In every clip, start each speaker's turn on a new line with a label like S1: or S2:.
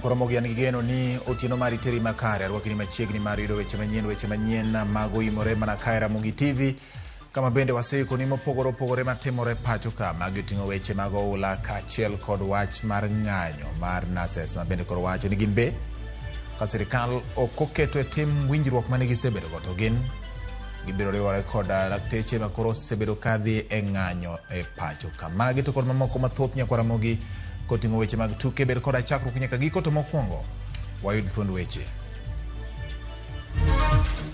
S1: Nyakoromogi an gi geno ni otieno mari teri makare. Arwakini machiegni mar yudo weche manyien mago imore mana kae Ramogi TV, kama bende waseikoni mopogore opogore matimore pacho ka. Magi oting'o weche mag oula kaachiel kod wach mar ng'anyo mar nurses ma bende koro wacho ni gin be ka sirikal ok oketo e tim winjruok mane gisebedogo to gin gibiro riwore kod lakteche ma koro osebedo kadhi e ng'anyo e pacho ka. Magi to kod mamoko mathoth nyakwa Ramogi koting'o weche mag tuke bed koda chakruok nyaka giko to mokwongo wayud thuond weche.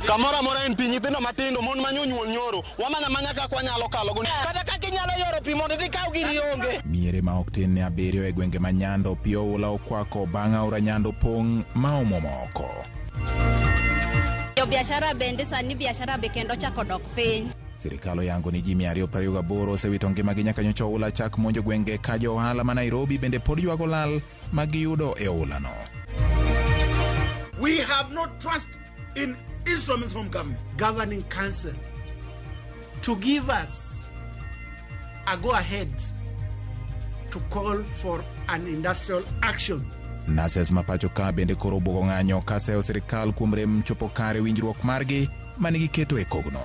S2: Kamoro amora en pi, nyithindo matindo, mon manyonyuol nyoro, wamanya manya kaka wanyalo kalo go.
S3: Kata kaka inyalo yoro pi mondo idhi kaw giri onge.
S1: Miere ma ok tin ne 7 e gwenge ma Nyando pi oula okwako bang' aora Nyando pong' ma omuomo oko.
S4: Jo biashara bende sani biashara be kendo chako dok piny.
S1: Sirikal oyango ni ji 228 osewito ngimagi nyaka nyocha oula chak monjo gwenge ka jo ohala ma Nairobi bende pod ywago lal ma giyudo e oulano.
S5: We have no trust in instruments from government.
S6: Governing Council to give us a go-ahead to call for an industrial action.
S1: Nurses ma pacho ka bende koro obuogo ng'anyo ka seyo sirikal kuom rem chopo kare winjruok margi mane giketo e kogno.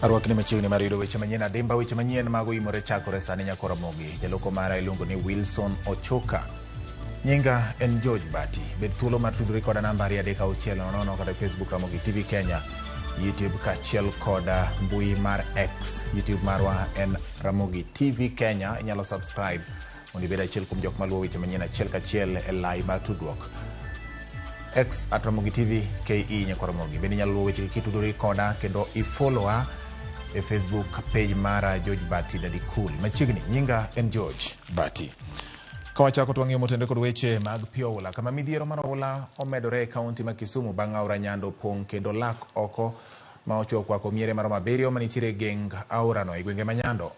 S1: Arwakni machiegni mar yudo weche manyien adimba, weche manyien mago imore chakore sani nyakwa Ramogi. Jaloko mara iluongo ni Wilson Ochoka. Nyinga en George Bati. Bed thuolo mar tudori koda namba 23600 kata Facebook Ramogi TV Kenya, YouTube kaachiel kod mbui mar X. YouTube marwa en Ramogi TV Kenya. Inyalo subscribe mondo ibed achiel kuom jok maluwo weche manyien achiel kachiel e lai mar tudruok. X at Ramogi TV KE nyakwa Ramogi. Bende inyalo luwo weche kitudori koda kendo ifollowa e Facebook page mara George Bati Daddy Cool. Machiegni nyinga en George Bati. Ka wachako to wang'iyo motenore kod weche mag pi oula, kama midhiero mar oula omedore e kaunti ma Kisumu bang' aora Nyando pong' kendo lak oko ma ochuo kwako miere maromo 7 manitiere e geng aorano e gwenge ma Nyando.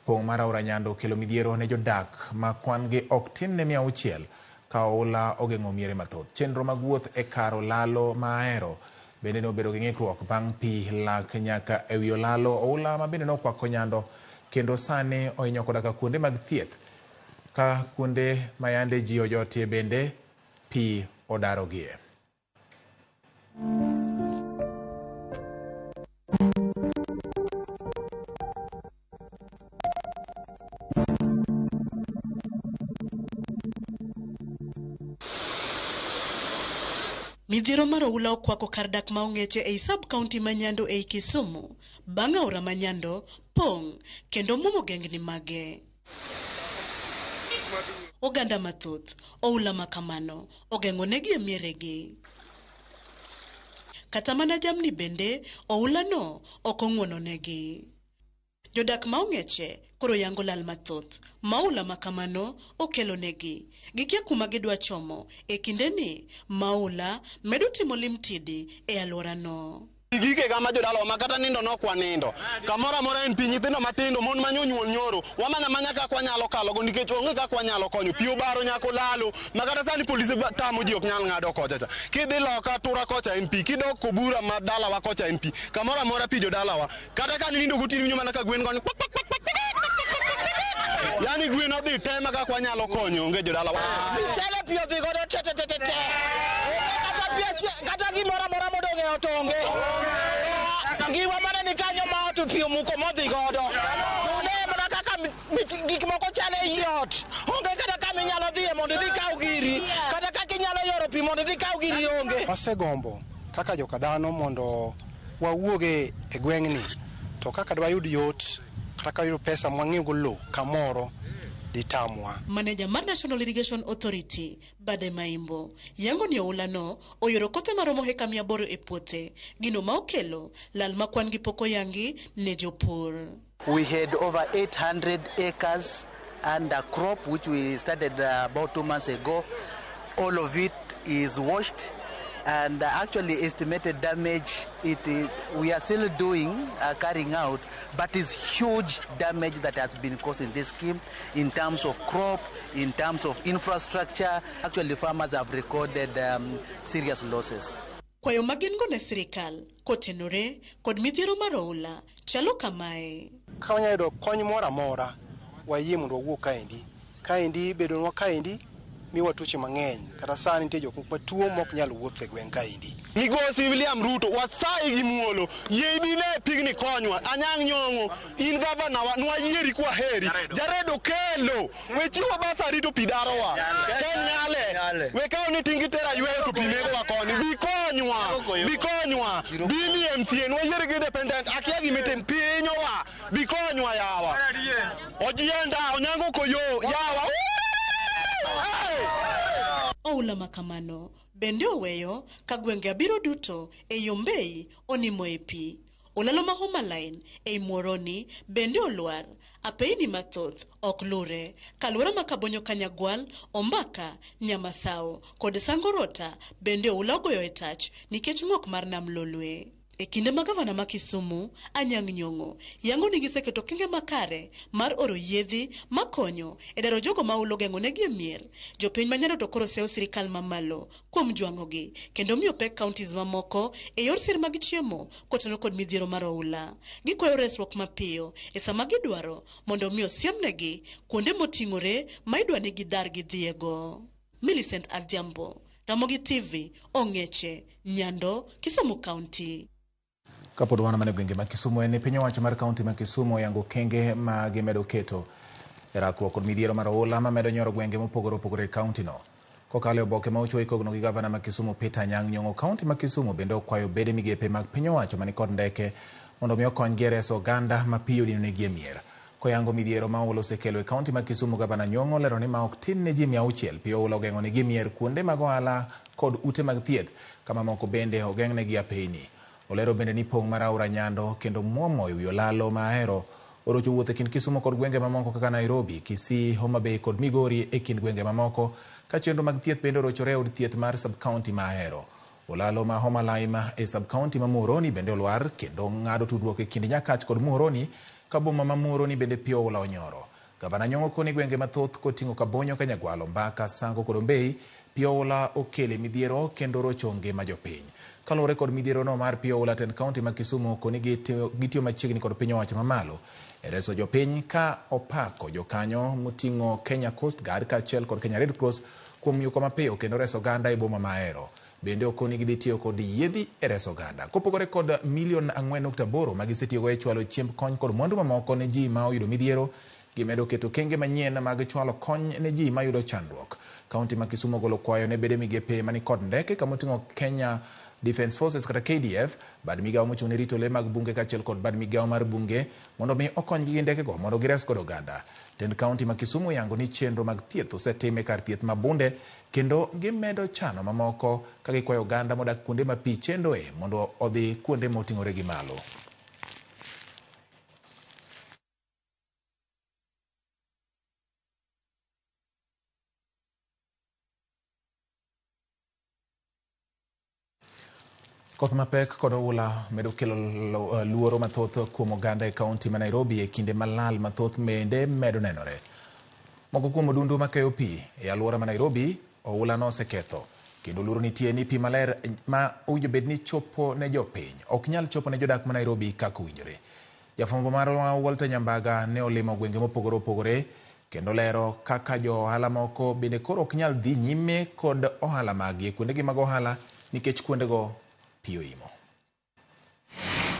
S1: Pong' mar aora Nyando okelo midhiero ne jodak ma kwan gi ok tin ne 600 ka oula ogeng'o miere mathoth. Chenro mag wuoth e kar olalo ma Ahero bende nobedo gi ng'ikruok bang' pi lak nyaka e wi olalo. Oula ma bende nokwako Nyando kendo sani ohinyo koda ka kuonde mag thieth ka kuonde ma yande ji ojotie bende pi odarogie.
S7: Midhiero mar oula okwako kar dak ma Ong'eche ei sub-county ma Nyando ei Kisumu bang' aora ma Nyando pong' kendo muomo gengni mage. Oganda mathoth, oula ma kamano ogeng'o negi e mieregi. Kata mana jamni bende oula no ok ong'uono negi. Jodak ma Ong'eche koro yango lal mathoth ma oula ma kamano okelo negi. Gikia kuma gidwa chomo e kindeni ma oula medo timo limtidi e alworano.
S2: Gike kama jodalawa ma kata nindo nok wanindo. Kamoro amora en pi, nyithindo matindo, mon manyonyuol nyoro, wamanya manya kaka wanyalo kalo go nikech onge kaka wanyalo konyo. Pi obaro nyaka olalo ma kata sani polise tamo ji ok nyal ng'ado kocha cha. Kidhi loka tura kocha en pi, kidok Kobura ma dalawa kocha en pi. Kamoro amora pi jodalawa. Kata ka nindo gotieno iwinjo mana ka gwen goni kwak kwak kwak kwak. Yani gwen odhi te ma kaka wanyalo konyo onge jodalawa.
S3: Michele pi odhi godo te te te te te. Onge kata pi achiel, kata gimoro amora modong' e ot onge. Giwa mana ni kanyo ma ot pi omuko modhi godo. Une mana kaka gik moko chalo ei ot. Onge kata kama inyalo dhiye mondo idhi kaw giri. Kata kaka inyalo yoro pi mondo idhi kaw giri onge.
S8: Wasegombo kaka joka dhano mondo wawuog e gweng'ni, to kaka dwayud yot kata ka wayudo pesa mwang'iew go lowo kamoro ditamwa.
S7: Maneja mar National Irrigation Authority Bade Maimbo yango ni oula no oyoro kothe maromo heka 800 e puothe, gino ma okelo lal ma kwan gi pok oyangi ne jopur.
S9: We had over 800 acres under crop, which we started about 2 months ago. All of it is washed, and actually estimated damage it is, we are still doing, carrying out, but it's huge damage that has been caused in this scheme in terms of crop, in terms of infrastructure. Actually, farmers have recorded serious losses.
S7: Kwayo ma gin go ne sirikal kotenore kod midhiero mar oula chalo kamae.
S8: Ka wanyalo yudo kony moro amora, wayie mondo wawuog kaendi. Kaendi bedonwa kaendi miwa tuoche mang'eny. Kata sani nitie jok moko matuo mok nyal wuotho e gweng' kaendi.
S2: Migosi William Ruto, wasayi gi muolo, yie ibi ine pigni konywa. Anyang' Nyong'o, in gavana wa, nwayieri kwaheri. Jared Okello, we chiwo basari to pi darowa. Ken nyale, we kawo ni tingi tera yweyo to pi negowa koni. Bi konywa, bi konywa. Bi mi MCA, nwayieri gi independent, akia gimitim, pi hinyowa. Bi konywa yawa. Ojienda, Onyango Koyo, yawa.
S7: Oula makamano bende oweyo ka gwenge abiro duto ei Ombei onimo e pi. Olalo ma Homa Line ei Muhoroni bende olwar. Apeini mathoth ok lure. Kaluora ma Kabonyo Kanyagwal, Ombaka, Nyamasao kod Sangorota bende oula ogoyo e tach nikech ng'ok mar Nam Lolwe. E kinde ma gavana ma Kisumu, Anyang' Nyong'o, yango ni giseketo okenge makare mar oro yiedhi makonyo e daro jogo ma oula ogeng'onegi e mier. Jopiny ma Nyando to koro seyo sirikal mamalo kuom jwang'ogi kendo miyo pek counties mamoko e yor sir mag chiemo koteno kod midhiero mar oula. Gikwayo resruok mapiyo e sama gidwaro mondo omi osiemnegi kuonde moting'ore ma idwa ni gidar gidhiyego. Millicent Adhiambo, Ramogi TV, Ong'eche, Nyando, Kisumu County.
S1: Kapod wan mana e gwenge ma Kisumu en ni piny owacho mar kaunti ma Kisumu oyango okenge ma gimedo keto e rakruok kod midhiero mar oula mamedo nyoro gwenge mopogore opogore e kaunti no. Kokalo e oboke ma ochiw kogno gi gavana ma Kisumu Peter Anyang' Nyong'o, kaunti ma Kisumu bende okwayo bede migepe mag piny owacho mani kod ndeke mondo mi okonygi e reso oganda ma pi odinonegi e mier. Koyango midhiero ma oula osekelo e kaunti ma Kisumu, gavana Nyong'o olero ni ma ok tin ne ji 600 pi oula ogeng'onegi mier kuonde mag ohala kod ute mag thieth kama moko bende ogeng'negi apeyni. Olero bende ni pong' mar aora Nyando kendo muomo e wi olalo ma Ahero orocho wuoth e kind Kisumu kod gwenge mamoko kaka Nairobi, Kisii, Homa Bay kod Migori e kind gwenge mamoko ka chenro mag thieth bende orochore e od thieth mar sub-county ma Ahero. Olalo ma Homa Lime e sub-county ma Muhoroni bende olwar kendo ng'ado tudruok e kind Nyakach kod Muhoroni ka boma ma Muhoroni bende pi oula onyoro. Gavana Nyong'o koni gwenge mathoth koting'o Kabonyo, Kanyagwal, Ombaka, Sango kod Ombei, pi oula okele midhiero kendo rocho ngima jopiny. Kaluwore kod midhiero no mar pi oula, tend kaunti ma Kisumu koni gitiyo machiegni kod piny owacho mamalo e reso jopiny ka opako jokanyo moting'o Kenya Coast Guard kaachiel kod Kenya Red Cross kuom yuko mapiyo kendo reso oganda e boma ma Ahero. Bende okoni gidhi tiyo kod yiedhi e reso oganda. Kopogore kod milion 4.8 ma gisetiyogo e chwalo chiemb kony kod mwandu mamoko ne ji ma oyudo midhiero, gimedo keto okenge manyien mag chwalo kony ne ji mayudo chandruok. Kaunti ma Kisumu ogolo kwayo ne bede migepe mani kod ndeke kamoting'o Kenya Defence Forces kata KDF, bad migawo mochung' ne rito le mag bunge kaachiel kod bad migawo mar bunge mondo mi okonygi gi ndekego mondo gires godo oganda. Tend kaunti ma Kisumu yango ni chenro mag thieth osetim e kar thieth ma Bunde kendo gimedo chano mamoko ka gikwayo oganda modak kuonde ma pi chendoe mondo odhi kuonde moting'ore gi malo. Koth mapek kod oula medo kelo luoro mathoth kuom oganda e kaunti ma Nairobi e kinde ma lal mathoth bende medo nenore. Moko kuom odundu makeyo pi e alwora ma Nairobi oula noseketho kendo luoro nitie ni pi maler ma owinjo bed ni chopo ne jopiny ok nyal chopo ne jodak ma Nairobi kaka owinjore. Jafwambo marwa Walter Nyambaga ne olimo gwenge mopogore opogore kendo lero kaka jo ohala moko bende koro ok nyal dhi nyime kod ohala maggi e kuondegi mag ohala nikech kuondego pi oimo.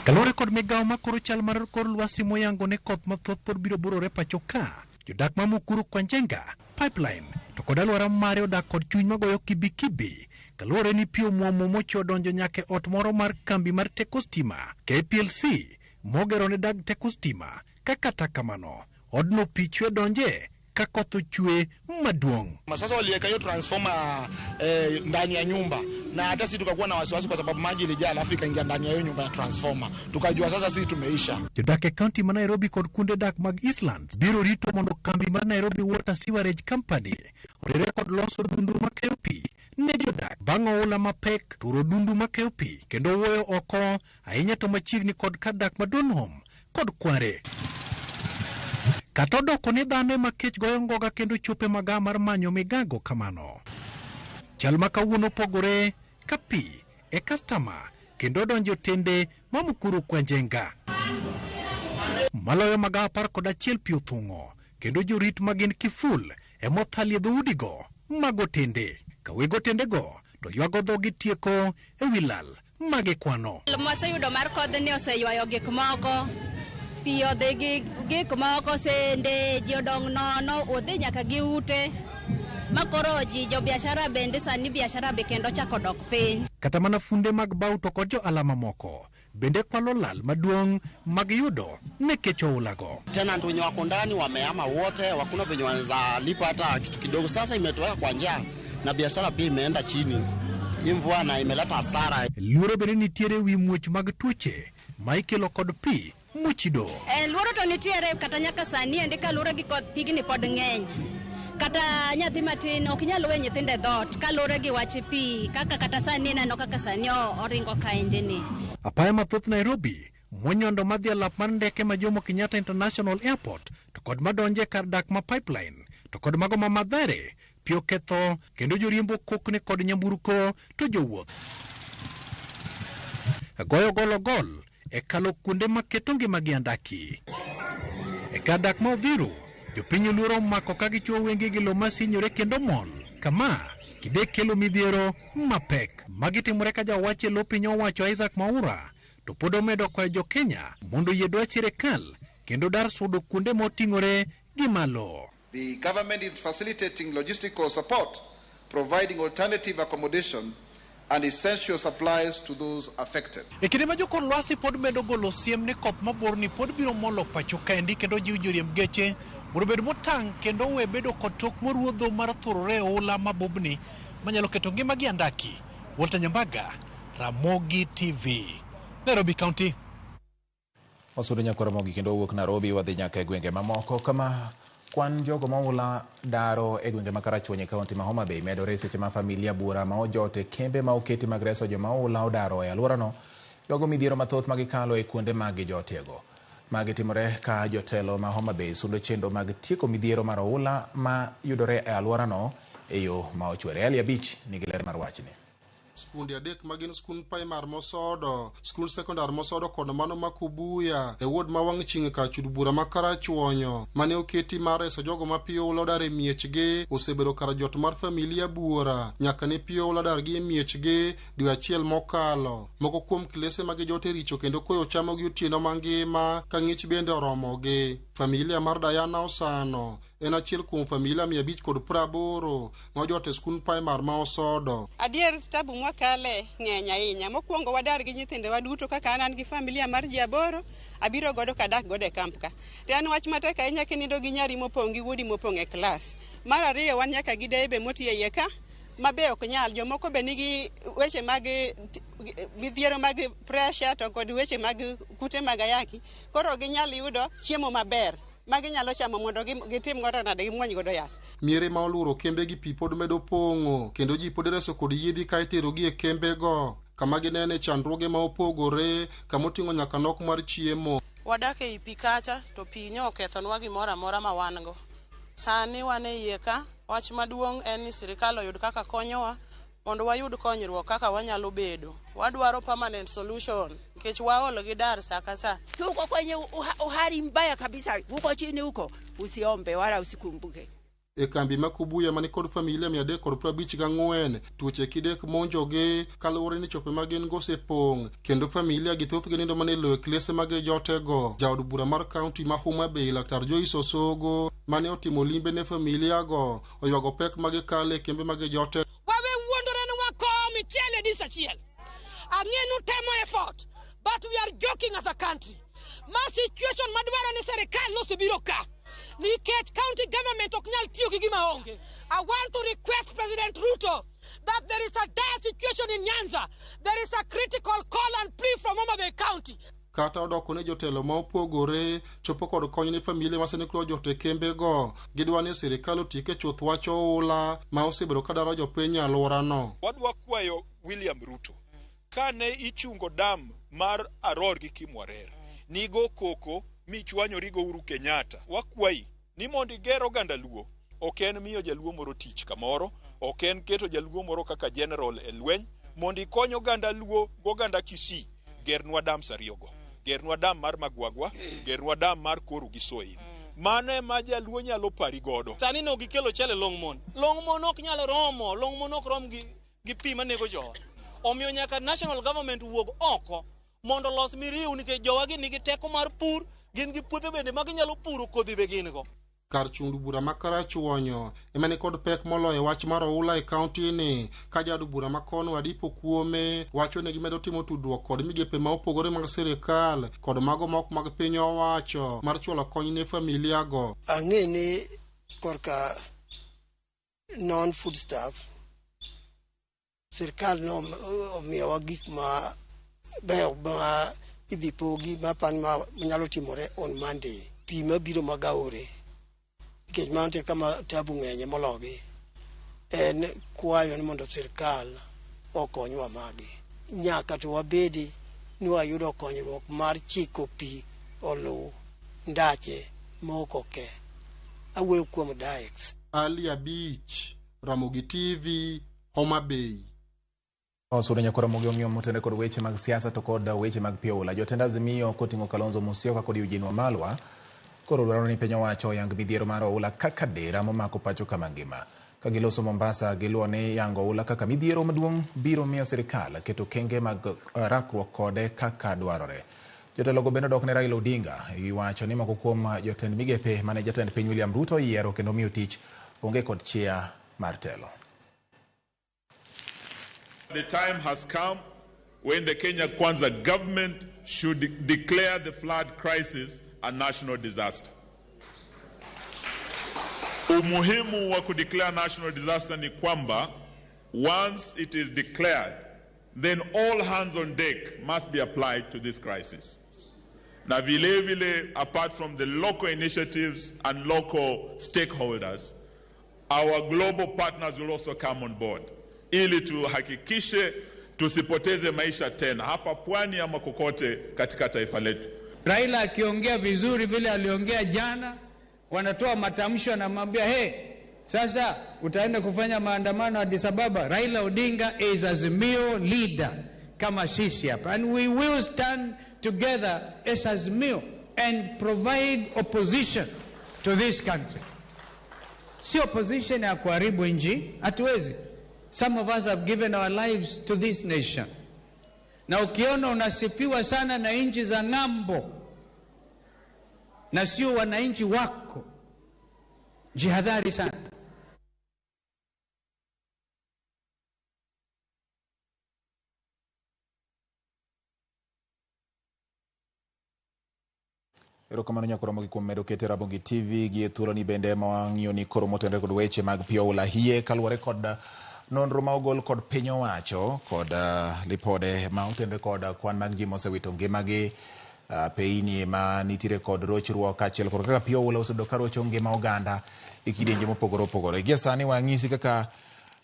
S10: Kaluwore kod migawo makoro chal mar kor lwasi moyango ne koth mathoth pod biro burore pacho ka, jodak ma Mukuru Kwanjenga, Pipeline to kod alwora mare odak kod chuny magoyo kibikibi kaluwore ni pi omuomo mochwe odonjo nyaka e ot moro mar kambi mar teko stima KPLC mogero ne dag teko stima ka kata kamano odno pi chwe donje ka koth ochwe maduong'.
S11: Sasa waliweka hiyo transformer ndani ya nyumba na hata sisi tukakuwa na wasiwasi kwa sababu maji ilijaa alafu ikaingia ndani ya hiyo nyumba ya transformer. Tukajua sasa sisi tumeisha.
S10: Jodak e kaunti ma Nairobi kod kuonde dak mag Eastlands biro rito mondo kambi mar Nairobi Water Sewerage Company orire kod loso dundu makeyo pi ne jodak bang' oula mapek turo dundu makeyo pi kendo wuoyo oko ahinya to machiegni kod kar dak ma Donholm kod Kware. Kata odoko ni dhano ema kech goyo ngoga kendo chope maga mar manyo migago kamano. Chal ma kawuono opogore ka pi e kastama kendo odonjo otende ma Mukuru kwa Njenga. Maloyo magawo 11 pi othung'o kendo jorit magin kiful emothalie dhoudigo mag otende. Ka weg otendego to ywago dhogi tieko e wi lal magikwano.
S4: Mwaseyudo mar kodhni oseywayo gik moko, pi odhi gi gik moko, sende ji odong' nono, odhi nyaka gi ute ma koro ji jobiashara bende sani biashara be kendo chako dok piny.
S10: Kata mana funde mag bao to kod jo-ohala mamoko bende kwalo lal maduong' magiyudo nikech oulago.
S12: Tenant wenye wako ndani wamehama wote, hakuna venye wanaweza lipa hata kitu kidogo. Sasa imetoweka kwa njaa na biashara pia imeenda chini. Hii mvua na imeleta hasara.
S10: Luoro bende nitiere wi muoch mag tuoche ma ikelo kod pi mochido.
S4: Luoro to nitiere kata nyaka sani endi kaluwore gi koth pigni pod ng'eny. Kata nyathi matin ok nyal we nyithindo e dhoot kaluwore gi wach pi kaka kata sani ineno kaka sani oringo kaendi ni.
S10: Apaya mathoth Nairobi monyondo madhi e lap mar ndeke ma Jomo Kenyatta International Airport to kod madonje kar dak ma Pipeline to kod mago ma Mathare pi oketho kendo joriembo kokni kod nyamburko to jowuoth goyo gologol e kalo kuonde maketo ngimagi andaki. E kar dak ma Odhiru, jopiny oluoro omako ka gichuo wengegi lo masinyore kendo mol. Kama kinde kelo midhiero mapek. Magi timore ka jawach e lo piny owacho Isaac Mwaura to pod omedo kwayo jo-Kenya mondo oyie dwach sirikal kendo dar sudo kuonde moting'ore gi malo.
S13: The government is facilitating logistical support, providing alternative accommodation and essential supplies to those affected.
S10: E kinde ma jokor lwasi pod medo golo siem ni koth maborni pod biro molo pacho kaendi kendo jiw joriemb geche mondo obed motang' kendo owe bedo kod tok moruodho mar thurore e oula mabubni manyalo keto ngimagi andaki. Walter Nyambaga, Ramogi TV, Nairobi County.
S1: Wasudo nyaka Ramogi kendo wawuok Nairobi wadhi nyaka e gwenge mamoko kama kwan jogo ma oula daro e gwenge ma Karachuonyo e kaunti ma Homa Bay medore seche ma familia buora ma ojot e kembe ma oketi mag reso joma oula odaro e alworano ywago midhiero mathoth ma gikalo e kuonde ma gijotiego. Magi timore ka jotelo ma Homa Bay sudo chenro mag tieko midhiero mar oula ma yudore e alworano e yo ma ochwere. Ali Abich nigi ler mar wachni.
S14: Skunde adek magin skund primar Mosodo, skund sekondar Mosodo kod mano ma Kubuya e ward ma wang' chieng' kar chud bura ma Karachuonyo mane oketi mar reso jogo ma pi oula odar e miechgi osebedo kar jot mar familia buora nyaka ne pi oula dargi e miechgi dwe achiel mokalo. Moko kuom klese ma gijote richo kendo koyo chamogi otieno mangima ka ng'ich bende oromogi. Familia mar Diana Osano en achiel kuom familia 580 ma ojot e skund primar ma Osodo.
S15: Adier tabu mwakale ng'eny ahinya. Mokwongo wadar gi nyithindowa duto kaka an gi familia mar ji 8 abiro godo kadak godo e kamp ka. To en wach matek ahinya kinindo gi nyari mopong' gi wuodi mopong' e klas. Mar ariyo wan nyaka gi deye be moti e iye ka ma be ok nyal. Jomoko be nigi weche mag midhiero mag pressure to kod weche mag kute mag ayaki. Koro ginyal yudo chiemo maber ma ginyalo chamo mondo gitim godo nade gimuony godo yath.
S14: Miere ma oluoro kembe gi pi pod medo pong'o kendo ji pod ireso kod yiedhi ka iterogi e kembego kama ginene chandruoge ma opogore kama oting'o nyaka nok mar chiemo.
S16: Wadak ei pi kacha to pi nyo okethonwa gimoro amora ma wan go. Sani wan e iye ka, wach maduong' en ni sirikal oyud kaka konyowa mondo wayud konyruok kaka wanyalo bedo. Wadwaro permanent solution nikech waol gi dar sa ka sa.
S17: Tuko kwenye uhali mbaya kabisa, huko chini huko, usiombe wala usikumbuke.
S14: E kambi ma Kubuya mani kod familia 354 tuoche kidek monjogi kaluwore ni chope ma gin go osepong' kendo familia gi thothgi nindo mana e lowo e klese ma gijotego. Jaod bura mar kaunti ma Homa Bay Laktar Joyce Osogo mane otimo limbe ne familia go oywago pek ma gikale e kembe ma gijote.
S18: Wawe wuondore ni wakowo michele dis achiel. Ang'e ni utemo effort, but we are joking as a country. Ma situation madwaro ni serikal nosebiro ka. Nikech county government ok nyal tiyo gi gima onge. I want to request President Ruto that there is a dire situation in Nyanza. There is a critical call and plea from Homa Bay County.
S14: Kata odoko ni jotelo ma opogore chopo kod kony ne familia ma sani koro ojot e kembego, gidwa ni sirikal otiek chuth wach oula ma osebedo ka daro jopiny e alworano.
S19: Wadwa kwayo William Ruto, kane ichungo dam mar Aror gi Kimwarer, nigo koko michwanyori go Uhuru Kenyatta. Wakwayi ni mondo iger oganda Luo, ok en miyo jaluo moro tich kamoro, ok en keto jaluo moro kaka general e lweny, Mondo ikony oganda Luo goganda Kisii, gernwa dams ariyogo. Gernwa dam mar Magwagwa, gernwa dam mar Koru gi Soin. Mano ema jaluo nyalo pari godo.
S20: Sani ne gikelo chele long mon. Long mon ok nyal romo, long mon ok rom gi, gi pi manego jowa. Omiyo nyaka national government wuog oko mondo olos miriu nikech jowagi nigi teko mar pur, gin gi puothe bende ma ginyalo puro kodhi be gin go.
S14: Kar chung' bura ma Karachuonyo ema nikod pek moloyo wach mar oula e kaunti ni ka jaod bura ma kono Adipo Kuome wacho ni gimedo timo tudruok kod migepe ma opogore mag sirikal kod mago mok mag piny owacho mar chwalo kony ne familia go.
S21: Ang'e ni korka non food stuff sirkal no omiyowa gik ma beyo ma idhi pogi ma pan ma nyalo timore on Monday. Pi mabiro mag aore nikech mano te kama tabu ng'enye mologi en kwayo ni mondo sirkal okonywa magi. Nyaka to wabedi ni wayudo konyruok mar chiko pi oluw ndache mok oke. Awuoyo kuom dikes.
S14: Ali Abich, Ramogi TV, Homa Bay.
S1: Osudo nyakora mogi ong'iyo motende kod weche mag siasa to kod weche mag pi oula. Jotend Azimio koting'o Kalonzo Musyoka kod Eugene Wamalwa koro dwaro ni piny owacho oyang midhiero mar oula kaka dera momako pacho kama ngima. Ka giloso Mombasa, giluwo ni yango oula kaka midhiero maduong' biro miyo sirikal keto kenge mag rakruok kode kaka dwarore. Jotelogo bende odok ne Raila Odinga ewi wacho ni moko kuom jotend migepe mane jatend piny William Ruto oyiero kendo miyo tich onge kod chia mar telo.
S22: The time has come when the Kenya Kwanza government should declare the flood crisis a national disaster. Umuhimu wa kudeclare national disaster ni kwamba once it is declared, then all hands on deck must be applied to this crisis. Na vile vile, apart from the local initiatives and local stakeholders, our global partners will also come on board ili tuhakikishe tusipoteze maisha tena hapa pwani ama kokote katika taifa letu.
S23: Raila akiongea vizuri vile aliongea jana, wanatoa matamsho, anamwambia hey, sasa utaenda kufanya maandamano Addis Ababa. Raila Odinga is Azimio leader kama sisi hapa, and we will stand together as Azimio and provide opposition to this country. Si opposition ya kuharibu nchi, hatuwezi. Some of us have given our lives to this nation. Na ukiona unasifiwa sana na nchi za ng'ambo na sio wananchi wako, jihadhari sana.
S1: Erokamano nyakoro mogi kuom medo kete Ramogi TV gi e thuoloni bende ma wang'iyo ni koro motenore kod weche mag pi oula hie kaluwore kod nonro ma ogol kod piny owacho kod lipode ma otenore kod kwan mag ji mosewito ngimagi, peini ma nitiere kod rochruok kaachiel kod kaka pi oula osebedo ka rocho ngima oganda e kidienje mopogore opogore. Gie sani wang'isi kaka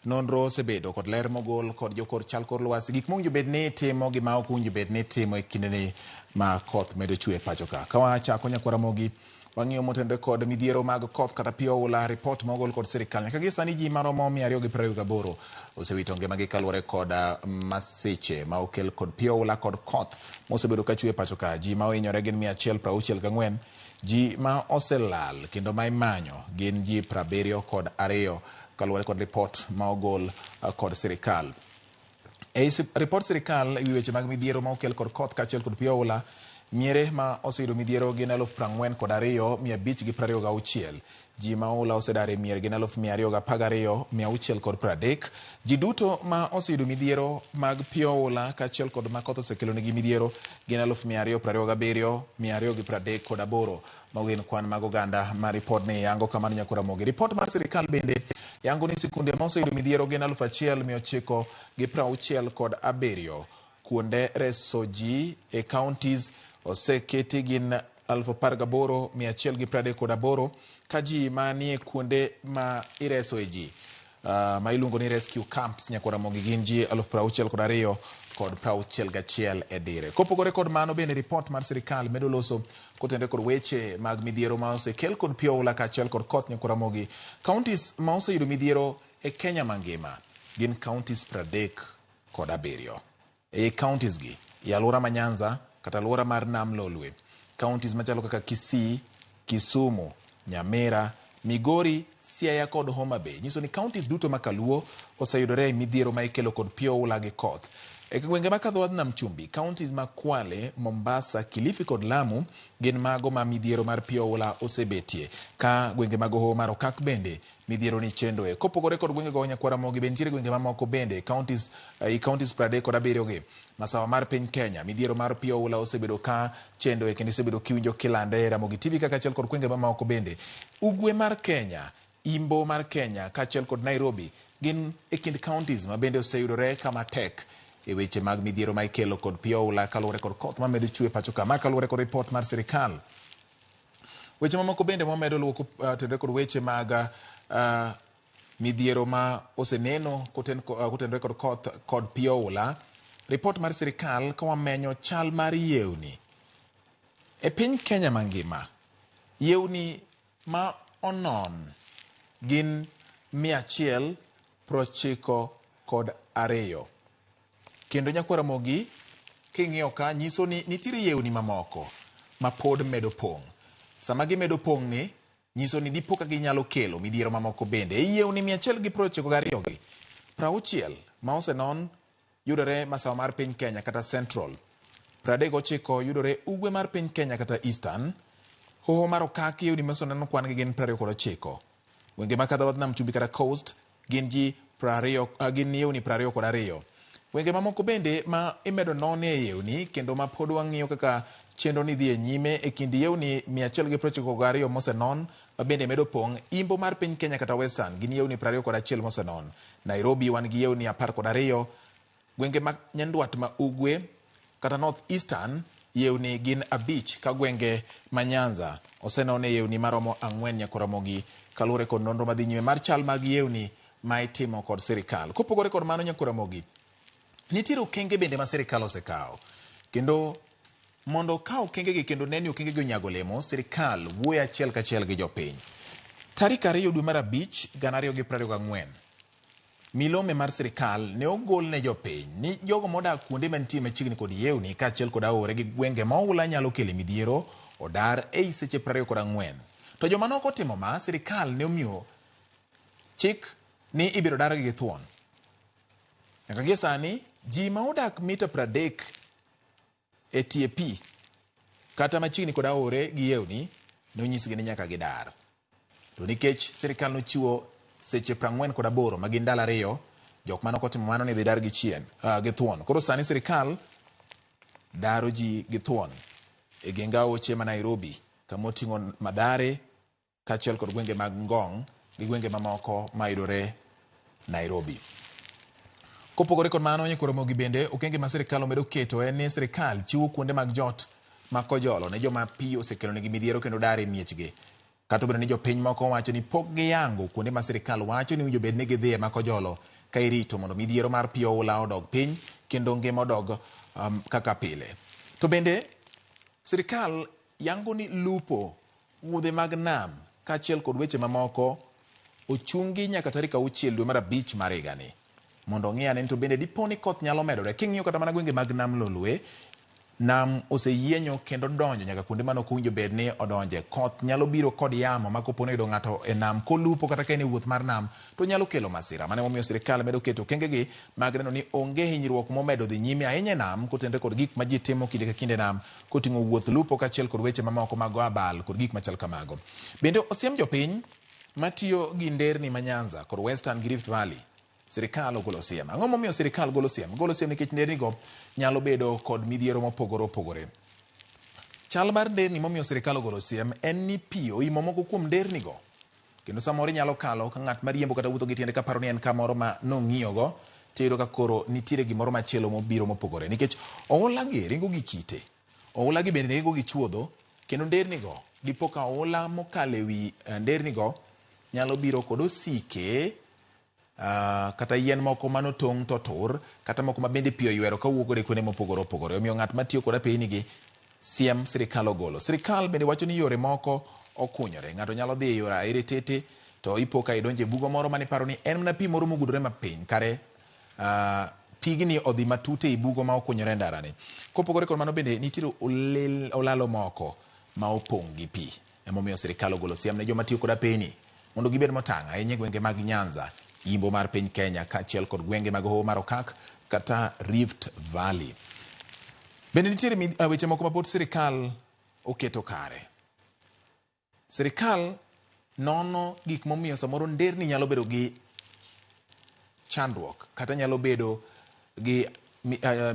S1: nonro osebedo kod ler mogol kod jokor chal kor lwasi, gik mowinjo bed ni itimo gi ma ok owinjo bed ni itimo e kindeni ma koth medo chwe e pacho ka. Ka wachako nyakwara Ramogi, wang'iyo motenore kod midhiero mag koth kata pi oula, ripot mogol kod sirikal. Nyaka gie sani ji maromo 228 osewito ngimagi kaluwore kod masiche ma okel kod pi oula kod koth mosebedo ka chwe e pacho ka. Ji ma ohinyore gin 164, ji ma oselal kendo ma imanyo gin ji 72 kaluwore kod ripot ma ogol kod sirikal. E ripot sirikal ewi weche mag midhiero ma okel kod koth kaachiel kod pi oula, miere ma oseyudo midhiero gin 44,526. Ji ma oula osedar e mier gin 212,630. Ji duto ma oseyudo midhiero mag pi oula kaachiel kod ma koth osekelonegi midhiero gin 227,238. Mago gin kwan mag oganda ma ripodni yango kamano nyakwar Ramogi. Ripot mar sirikal bende yango ni sikunde ma oseyudo midhiero gin 1,967. Kuonde reso ji e counties oseketi gin 18,138 ka ji manie kuonde ma ireso e ji ma iluongo ni rescue camps nyakwar Ramogi gin ji 62,061 e dire. Kopogore kod mano bende ripot mar sirikal medo loso kotenore kod weche mag midhiero ma osekel kod pi oula kaachiel kod koth nyakwar Ramogi. Counties ma oseyudo midhiero e Kenya mangima gin counties kod abiriyo. E counties gi, e alwora ma Nyanza kata alwora mar Nam Lolwe, counties machalo kaka Kisii, Kisumu, Nyamira, Migori, Siaya kod Homa Bay. Nyiso ni counties duto ma Kaluo oseyudore e midhiero ma ikelo kod pi oula gi koth. E gwenge ma kadho wadh Nam Chumbi, counties ma Kwale, Mombasa, Kilifi kod Lamu gin mago ma midhiero mar pi oula osebetie. Ka gwenge mag Hoho mar Okak bende midhiero ni chendoe. Kopogore kod gwengego Nyakwar Ramogi be nitiere gwenge mamoko bende counties, i counties 37 gi masawa mar piny Kenya. Midhiero mar pi oula osebedo ka chendoe kendo isebedo kiwinjo kilande e Ramogi TV kaka achiel kod gwenge mamoko bende. Ugwe mar Kenya, Imbo mar Kenya kaachiel kod Nairobi gin e kind counties ma bende oseyudore kama tek e weche mag midhiero ma ikelo kod pi oula kaluwore kod koth mamedo chwe pacho ka. Ma kaluwore kod ripot mar sirikal. Weche mamoko bende mwamedo luwo kotenore kod weche mag midhiero ma oseneno kotenore kod koth kod pi oula. Ripot mar sirikal ka wamenyo chal mar yewni e piny Kenya mangima, yewni ma onon gin 192. Kendo Nyakwar Ramogi king'iyo ka nyiso ni nitiere yewni mamoko ma pod medo pong'. Sama gimedo pong' ni nyiso ni dipo ka ginyalo kelo midhiero mamoko bende. E yewni 192 gi, 60 ma osenon yudore masawa mar piny Kenya kata Central, 39 yudore ugwe mar piny Kenya kata Eastern, Hoho mar Okak yewni ma osenon kwan gi gin 29. Gwenge ma kadho wadh Nam Chumbi kata Coast gin ji 20, gin yewni 22. Gwenge mamoko bende ma imedo nonie yewni kendo ma pod wang'iyo kaka chenro ni dhi e nyime e kind yewni 192 mosenon ma bende medo pong' Imbo mar piny Kenya kata Western gin yewni 21 mosenon. Nairobi wan gi yewni 12. Gwenge ma Nyandwat ma Ugwe kata North Eastern yewni gin 5 ka gwenge ma Nyanza osenon e yewni maromo 4 nyaka Ramogi kaluwore kod nonro madhi nyime mar chal mag yewni ma itimo kod sirikal. Kopogore kod mano nyaka Ramogi, nitiere okenge bende ma sirikal osekawo kendo mondo okaw okengegi kendo ne ni okengegi onyago olemo, sirikal wuoyo achiel kachiel gi jopiny. Tarik 2 dwe mar 5 2024, milome mar sirikal ne ogol ne jopiny ni jogo modak kuonde mantie machiegni kod yewni kaachiel kod aore gi gwenge ma oula nyalo kele midhiero odar ei seche 24. To joma nok otimo ma, sirikal ne omiyo chik ni ibiro dargi gi thuon. Nyaka gie sani, ji ma odak mita 30 e tie pi kata machiegni kod aore gi yewni ne onyisgi ni nyaka gidar. To nikech sirikal nochiwo seche 48 ma gin ndalo 2, jok mane ok otimo mano ne dhi dar gi chien, gi thuon. Koro sani sirikal daro ji gi thuon e geng aoche ma Nairobi kama oting'o Mathare kaachiel kod gwenge mag Ngong gi gwenge mamoko mayudore Nairobi. Kopogore kod mano, Nyakwar Ramogi bende okenge ma sirikal omedo keto en ni sirikal chiwo kuonde mag jot ma kojolo ne joma pi osekelonegi midhiero kendo dar e miechgi. Kata obedo ni jopiny moko wacho ni pok giyango kuonde ma sirikal wacho ni owinjo bed ni gidhiye ma kojolo ka irito mondo midhiero mar pi oula odog piny kendo ngima odog kaka pile. To bende sirikal yango ni lupo, wuodhe mag nam kaachiel kod weche mamoko ochungi nyaka tarik 6 dwe mar 5 mar higani mondo ong'i ane ni to bende dipo ni koth nyalo medore. King'iyo kata mana gwenge mag Nam Lolwe, nam oseyienyo kendo donjo nyaka kuonde mane ok owinjo bed ni odonje. Koth nyalo biro kod yamo ma kopo ni oyudo ng'ato e nam kolupo kata ka en e wuoth mar nam to nyalo kelo masira. Mano emomiyo sirikal medo keto okengegi mag neno ni onge hinyruok momedo dhi nyime ahinya e nam kotenore kod gik ma ji timo kinde ka kinde e nam koting'o wuoth, lupo kaachiel kod weche mamoko mag go abal kod gik machal kamago. Bende osiem jopiny matiyo gi nderni ma Nyanza kod Western gi Rift Valley. Sirikal ogolo siem. Ang'o momiyo sirikal golo siem? Golo siem nikech ndernigo nyalo bedo kod midhiero mopogore opogore. Chal mar nderni momiyo sirikal ogolo siem en ni pi oimo moko kuom ndernigo. Kendo samoro inyalo kalo ka ng'at mariembo kata wuotho gi tiende kaparo ni en kamoro ma nong'iyogo, tiyudo ka koro nitiere gimoro machielo mobiro mopogore. Nikech oula gi ringo gi kite, oula gi bende ringo gi chuodho, kendo ndernigo dipo ka oula mokalo ewi ndernigo nyalo biro kod osike, kata yien moko manotong' to otur, kata moko ma bende pi oywero kawuok godo e kuonde mopogore opogore. Omiyo ng'at matiyo kod apeyni gi siem sirikal ogolo. Sirikal bende wacho ni yore moko okunyore. Ng'ato nyalo dhi e yore aire tete to ipo ka idonjo e bugo moro maniparo ni en mana pi moro mogudore mapiny. Kare pi Pigni odhi matut ei bugo ma okunyore e ndarani. Kopogore kod mano bende nitiere olalo moko ma opong' gi pi. Emomiyo sirikal ogolo siem ne joma tiyo kod apeyni mondo gibed motang' ahinya e gwenge mag Nyanza, Yimbo mar piny Kenya kaachiel kod gwenge mag Hoho mar Okak kata Rift Valley. Bende nitiere weche moko ma pod sirikal oketo kare. Sirikal nono gik momiyo samoro nderni nyalo bedo gi chandruok kata nyalo bedo gi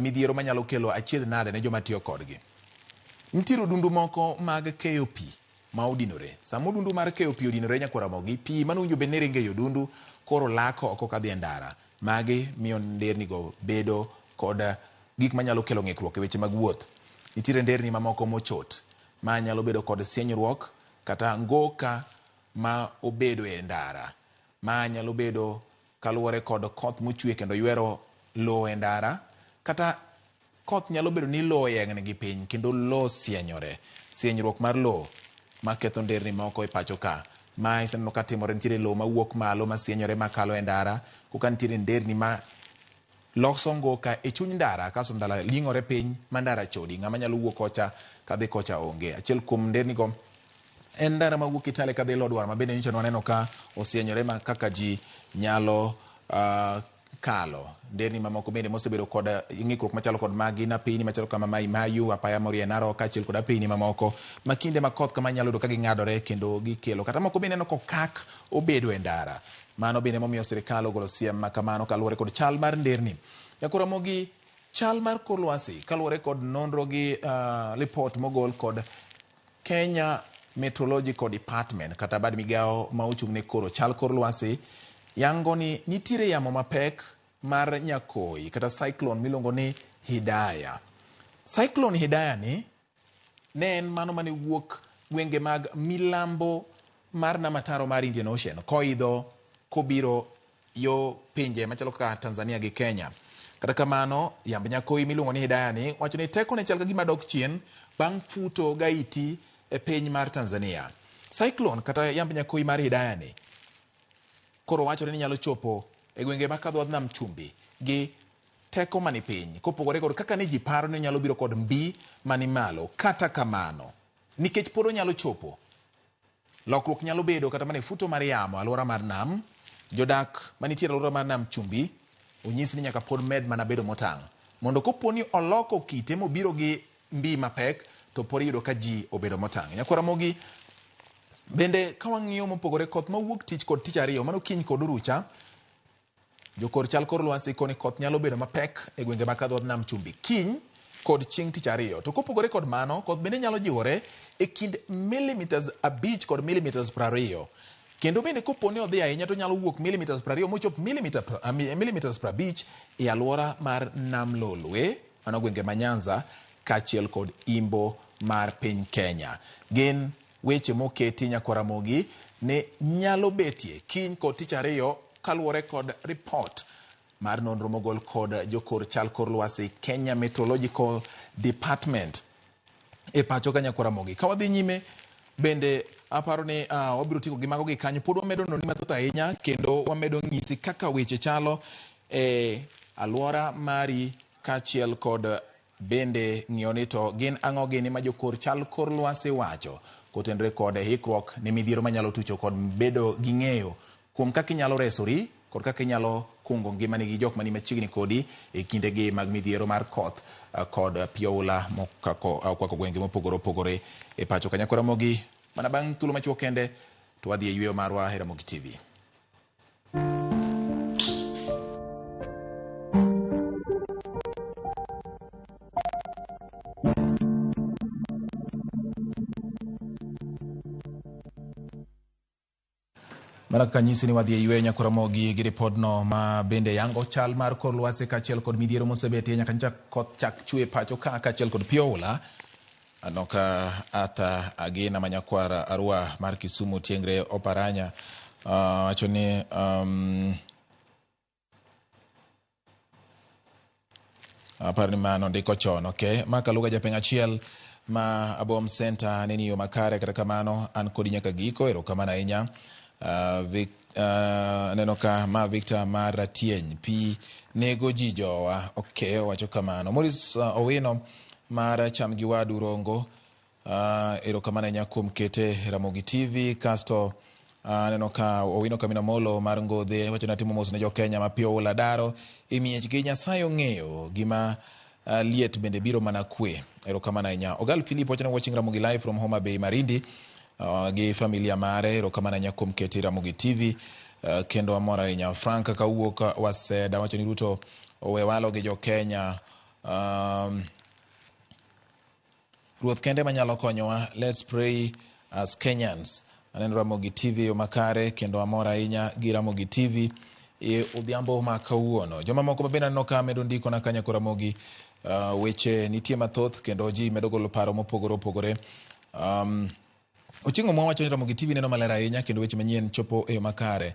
S1: midhiero manyalo kelo achiedh nade ne joma tiyo kodgi. Nitiere odundu moko mag keyo pi ma odinore. Sama odundu mar keyo pi odinore nyakwar Ramogi, pi mane owinjo bed ni ringo ei odundu koro lak oko kadhi e ndara. Magi miyo ndernigo bedo kod gik manyalo kelo ng'ikruok e weche mag wuoth. Nitiere nderni mamoko mochot ma nyalo bedo kod sienyruok kata ngoka ma obedo e ndara. Ma nyalo bedo kaluwore kod koth mochwe kendo ywero lowo e ndara, kata koth nyalo bedo ni lowo oyeng'ni gi piny kendo lowo sienyore. Sienyruok mar lowo maketho nderni moko e pacho ka. Ma iseneno ka timore, nitiere lowo mawuok malo masienyore makalo e ndara, koka nitiere nderni ma loso ngoka e chuny ndara kasto ndara ling'ore piny ma ndara chodi, ng'ama nyalo wuok kocha kadhi kocha onge. Achiel kuom nderni go en ndara mawuok Kitale kadhi Lodwar ma bende nyocha nwaneno ka osienyore ma kaka ji nyalo kalo. Nderni mamoko bende mosebedo kod ng'ikruok machalo kod magi na apeyni machalo kama Mai Mahiu, apaya morie Narok kaachiel kod apeyni mamoko ma kinde ma koth kama inyalo yudo ka ging'adore kendo gikelo. Kata moko bende ineno kokak obedo e ndara. Mano bende momiyo sirikal ogolo siem ma kamano kaluwore kod chal mar nderni. Nyakwar Ramogi, chal mar kor lwasi kaluwore kod nonro gi lipot mogol kod Kenya Meteorological Department kata bad migawo ma ochung' ne koro chal kor lwasi yango ni nitiere yamo mapek mar nyakoi kata cyclone miluongo ni Hidaya. Cyclone Hidaya ni ne en mano mane wuok gwenge mag milambo mar nam ataro mar Indian Ocean koidho kobiro yo pinje machalo kaka Tanzania gi Kenya. Kata kamano, yamb nyakoi miluongo ni Hidaya ni wacho ni tekone chal ka gima dok chien bang' futo gaiti e piny mar Tanzania. Cyclone kata yamb nyakoi mar Hidaya ni koro wachore ni nyalo chopo e gwenge ma kadho nam chumbi gi teko mani piny kopogore kod kaka ne ji paro ni onyalo biro kod mbi mani malo. Kata kamano, nikech pod onyalo chopo, lokruok nyalo bedo kata mana e futo mar yamo alwora mar nam. Jodak manitie e alwora mar nam chumbi onyis ni nyaka pod med mana bedo motang' mondo kopo ni oloko kite mobiro gi mbi mapek to pod iyudo ka ji obedo motang'. Nyakwar Ramogi, bende ka wang'iyo mopogore koth mawuok tich kod tich ariyo mano kiny kod urucha, jokor chal kor lwasi koni koth nyalo bedo mapek e gwenge mag dho nam chumbi kiny kod chieng' tich ariyo. To kopogore kod mano, koth bende nyalo jiwore e kind millimeters 5 kod millimeters 20. Kendo bende kopo ni odhi ahinya to nyalo wuok millimeters 20 mochop millimeters 50 e alwora mar nam Lolwe, mano gwenge ma Nyanza, kaachiel kod imbo mar piny Kenya. Gin weche moketi Nyakwar Ramogi ni nyalo betie kiny kod tich ariyo kaluwore kod report mar nonro mogol kod jokor chal kor lwasi Kenya Meteorological Department e pacho ka Nyakwar Ramogi. Ka wadhi nyime bende aparo ni wabiro tieko gi mago gi kanyo. Pod wamedo noni mathoth ahinya kendo wamedo ng'isi kaka weche chalo e alwora mari kaachiel kod bende ng'iyo ni to gin ang'o gini ma jokor chal kor lwasi wacho kotenore kod hikruok ne midhiero manyalo tucho kod bedo gi ng'eyo kuom kaka inyalo resori kod kaka inyalo kungo ngimani gi jok mani machiegni kodi e kindegi mag midhiero mar koth kod pi oula mokwako gwenge mopogore opogore e pacho ka. Nyakwar Ramogi, mana bang' thuolo machuok kende to wadhi e yweyo marwa e Ramogi TV. Mana kaka nyisi ni wadhi e yweyo Nyakwar Ramogi gi ripodno ma bende yango chal mar kor lwasi kaachiel kod midhiero mosebetie nyaka nyocha koth chak chwe pacho ka kaachiel kod pi oula. Aneno ka Arthur Agina ma nyakwar Arua mar Kisumu Tiengre Oparanya wacho ni aparo ni mano ndiko chon. Okay, ma Kaluga japeng' achiel ma Abom Center ne ni yo makare, kata kamano an kodi nyaka giko, erokamano ahinya. Aneno ka ma Victor mar Ratieny, pi nego ji jowa. Okay, owacho kamano. Maurice Owino mar Cham gi Wadu Rongo, erokamano ahinya kuom kete Ramogi TV. Kasto aneno ka Owino Kamino Molo mar Ngodhe wacho ni atimo mos ne jo-Kenya ma pi oula daro e miechgi. Nyasaye ong'eyo gima liet bende biro mana kwe. Erokamano ahinya. Ogal Philip wacho ni watching Ramogi live from Homa Bay Marindi gi familia mare. Erokamano ahinya kuom kete Ramogi TV. Kendo amor ahinya. Frank kawuok Waseda wacho ni Ruto owe walo gi jo-Kenya. Ruoth kende manyalo konyowa. Let's pray as Kenyans. Aneno Ramogi TV yo makare kendo amor ahinya gi Ramogi TV e odhiambo ma kawuono. Jomamoko mabende aneno ka medo ndiko na kanya Ramogi, weche nitie mathoth kendo ji medo golo paro mopogore opogore. Ochieng' Omwa wacho ni Ramogi TV neno maler ahinya kendo weche manyien chopo e yo makare.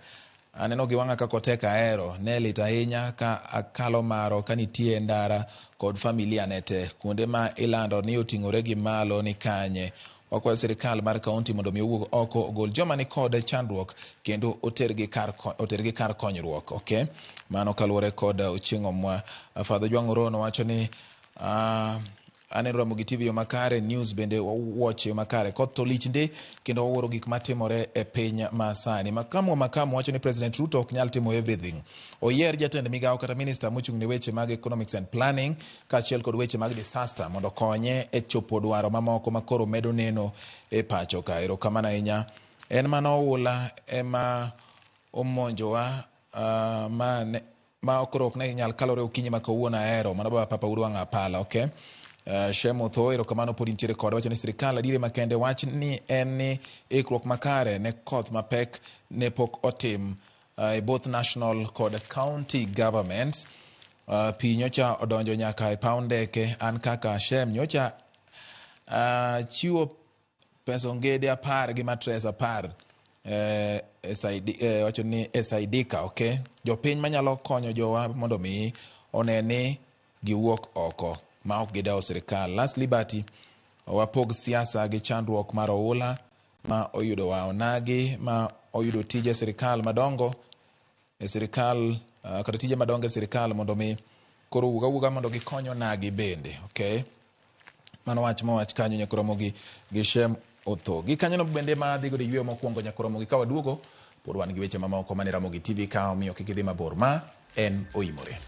S1: Aneno gi wang'a kaka otek ahero, ne lit ahinya ka akalo maro ka nitie ndara kod familia ne te. Kuonde ma ilando ni oting'ore gi malo ni kanye. Wakwayo sirikal mar kaunti mondo mi owuog oko ogol joma ni kod chandruok kendo otergi kar konyruok. Okay? Mano kaluwore kod Ochieng' Omwa. Father Ojwang' Orono wacho ni aneno Ramogi TV yo makare, news bende watch yo makare. Koth to lich ndi kendo wawuoro gik matimore e piny masani. Makamu wacho ni President Ruto ok nyal timo everything. Oyier jatend migawo kata minister mochung' ne weche mag economics and planning kaachiel kod weche mag disaster mondo okonye e chopo dwaro mamoko makoro medo neno e pacho ka. Erokamano ahinya. En mana oula ema omonjowa ma koro ok ne nyal kalore okinyi ma kawuono ahero. Mano baba Papa Uru wang' apala, okay? Shem Otho, erokamano pod intiere kodwa. Wacho ni sirikal adieri makende wach ni en ni ikruok makare ne koth mapek ne pok otim e both national kod county governments. Pi nyocha odonjo nyaka e paw ndeke. An kaka Shem nyocha chiwo pesa ongede 10 gi matres 10 wacho ni esaidika, okay? Jopiny manyalo konyo jowa mondo mi one ni giwuok oko ma ok gidewo sirikal. Last Liberty, wapog siasa gi chandruok mar oula ma oyudowa. Onagi ma oyudo tije sirikal madongo e sirikal, kata tije madongo e sirikal mondo mi koro wuog awuoga mondo gikony onagi bende, okay? Mano wach mowach kanyo Nyakoromogi gi Shem Otho. Gi kanyono bende ma adhi godo e yweyo mokwongo Nyakoromogi ka waduogo pod wan gi weche mamoko mane Ramogi TV ka omiyo kik idhi mabor. Ma en Oimore.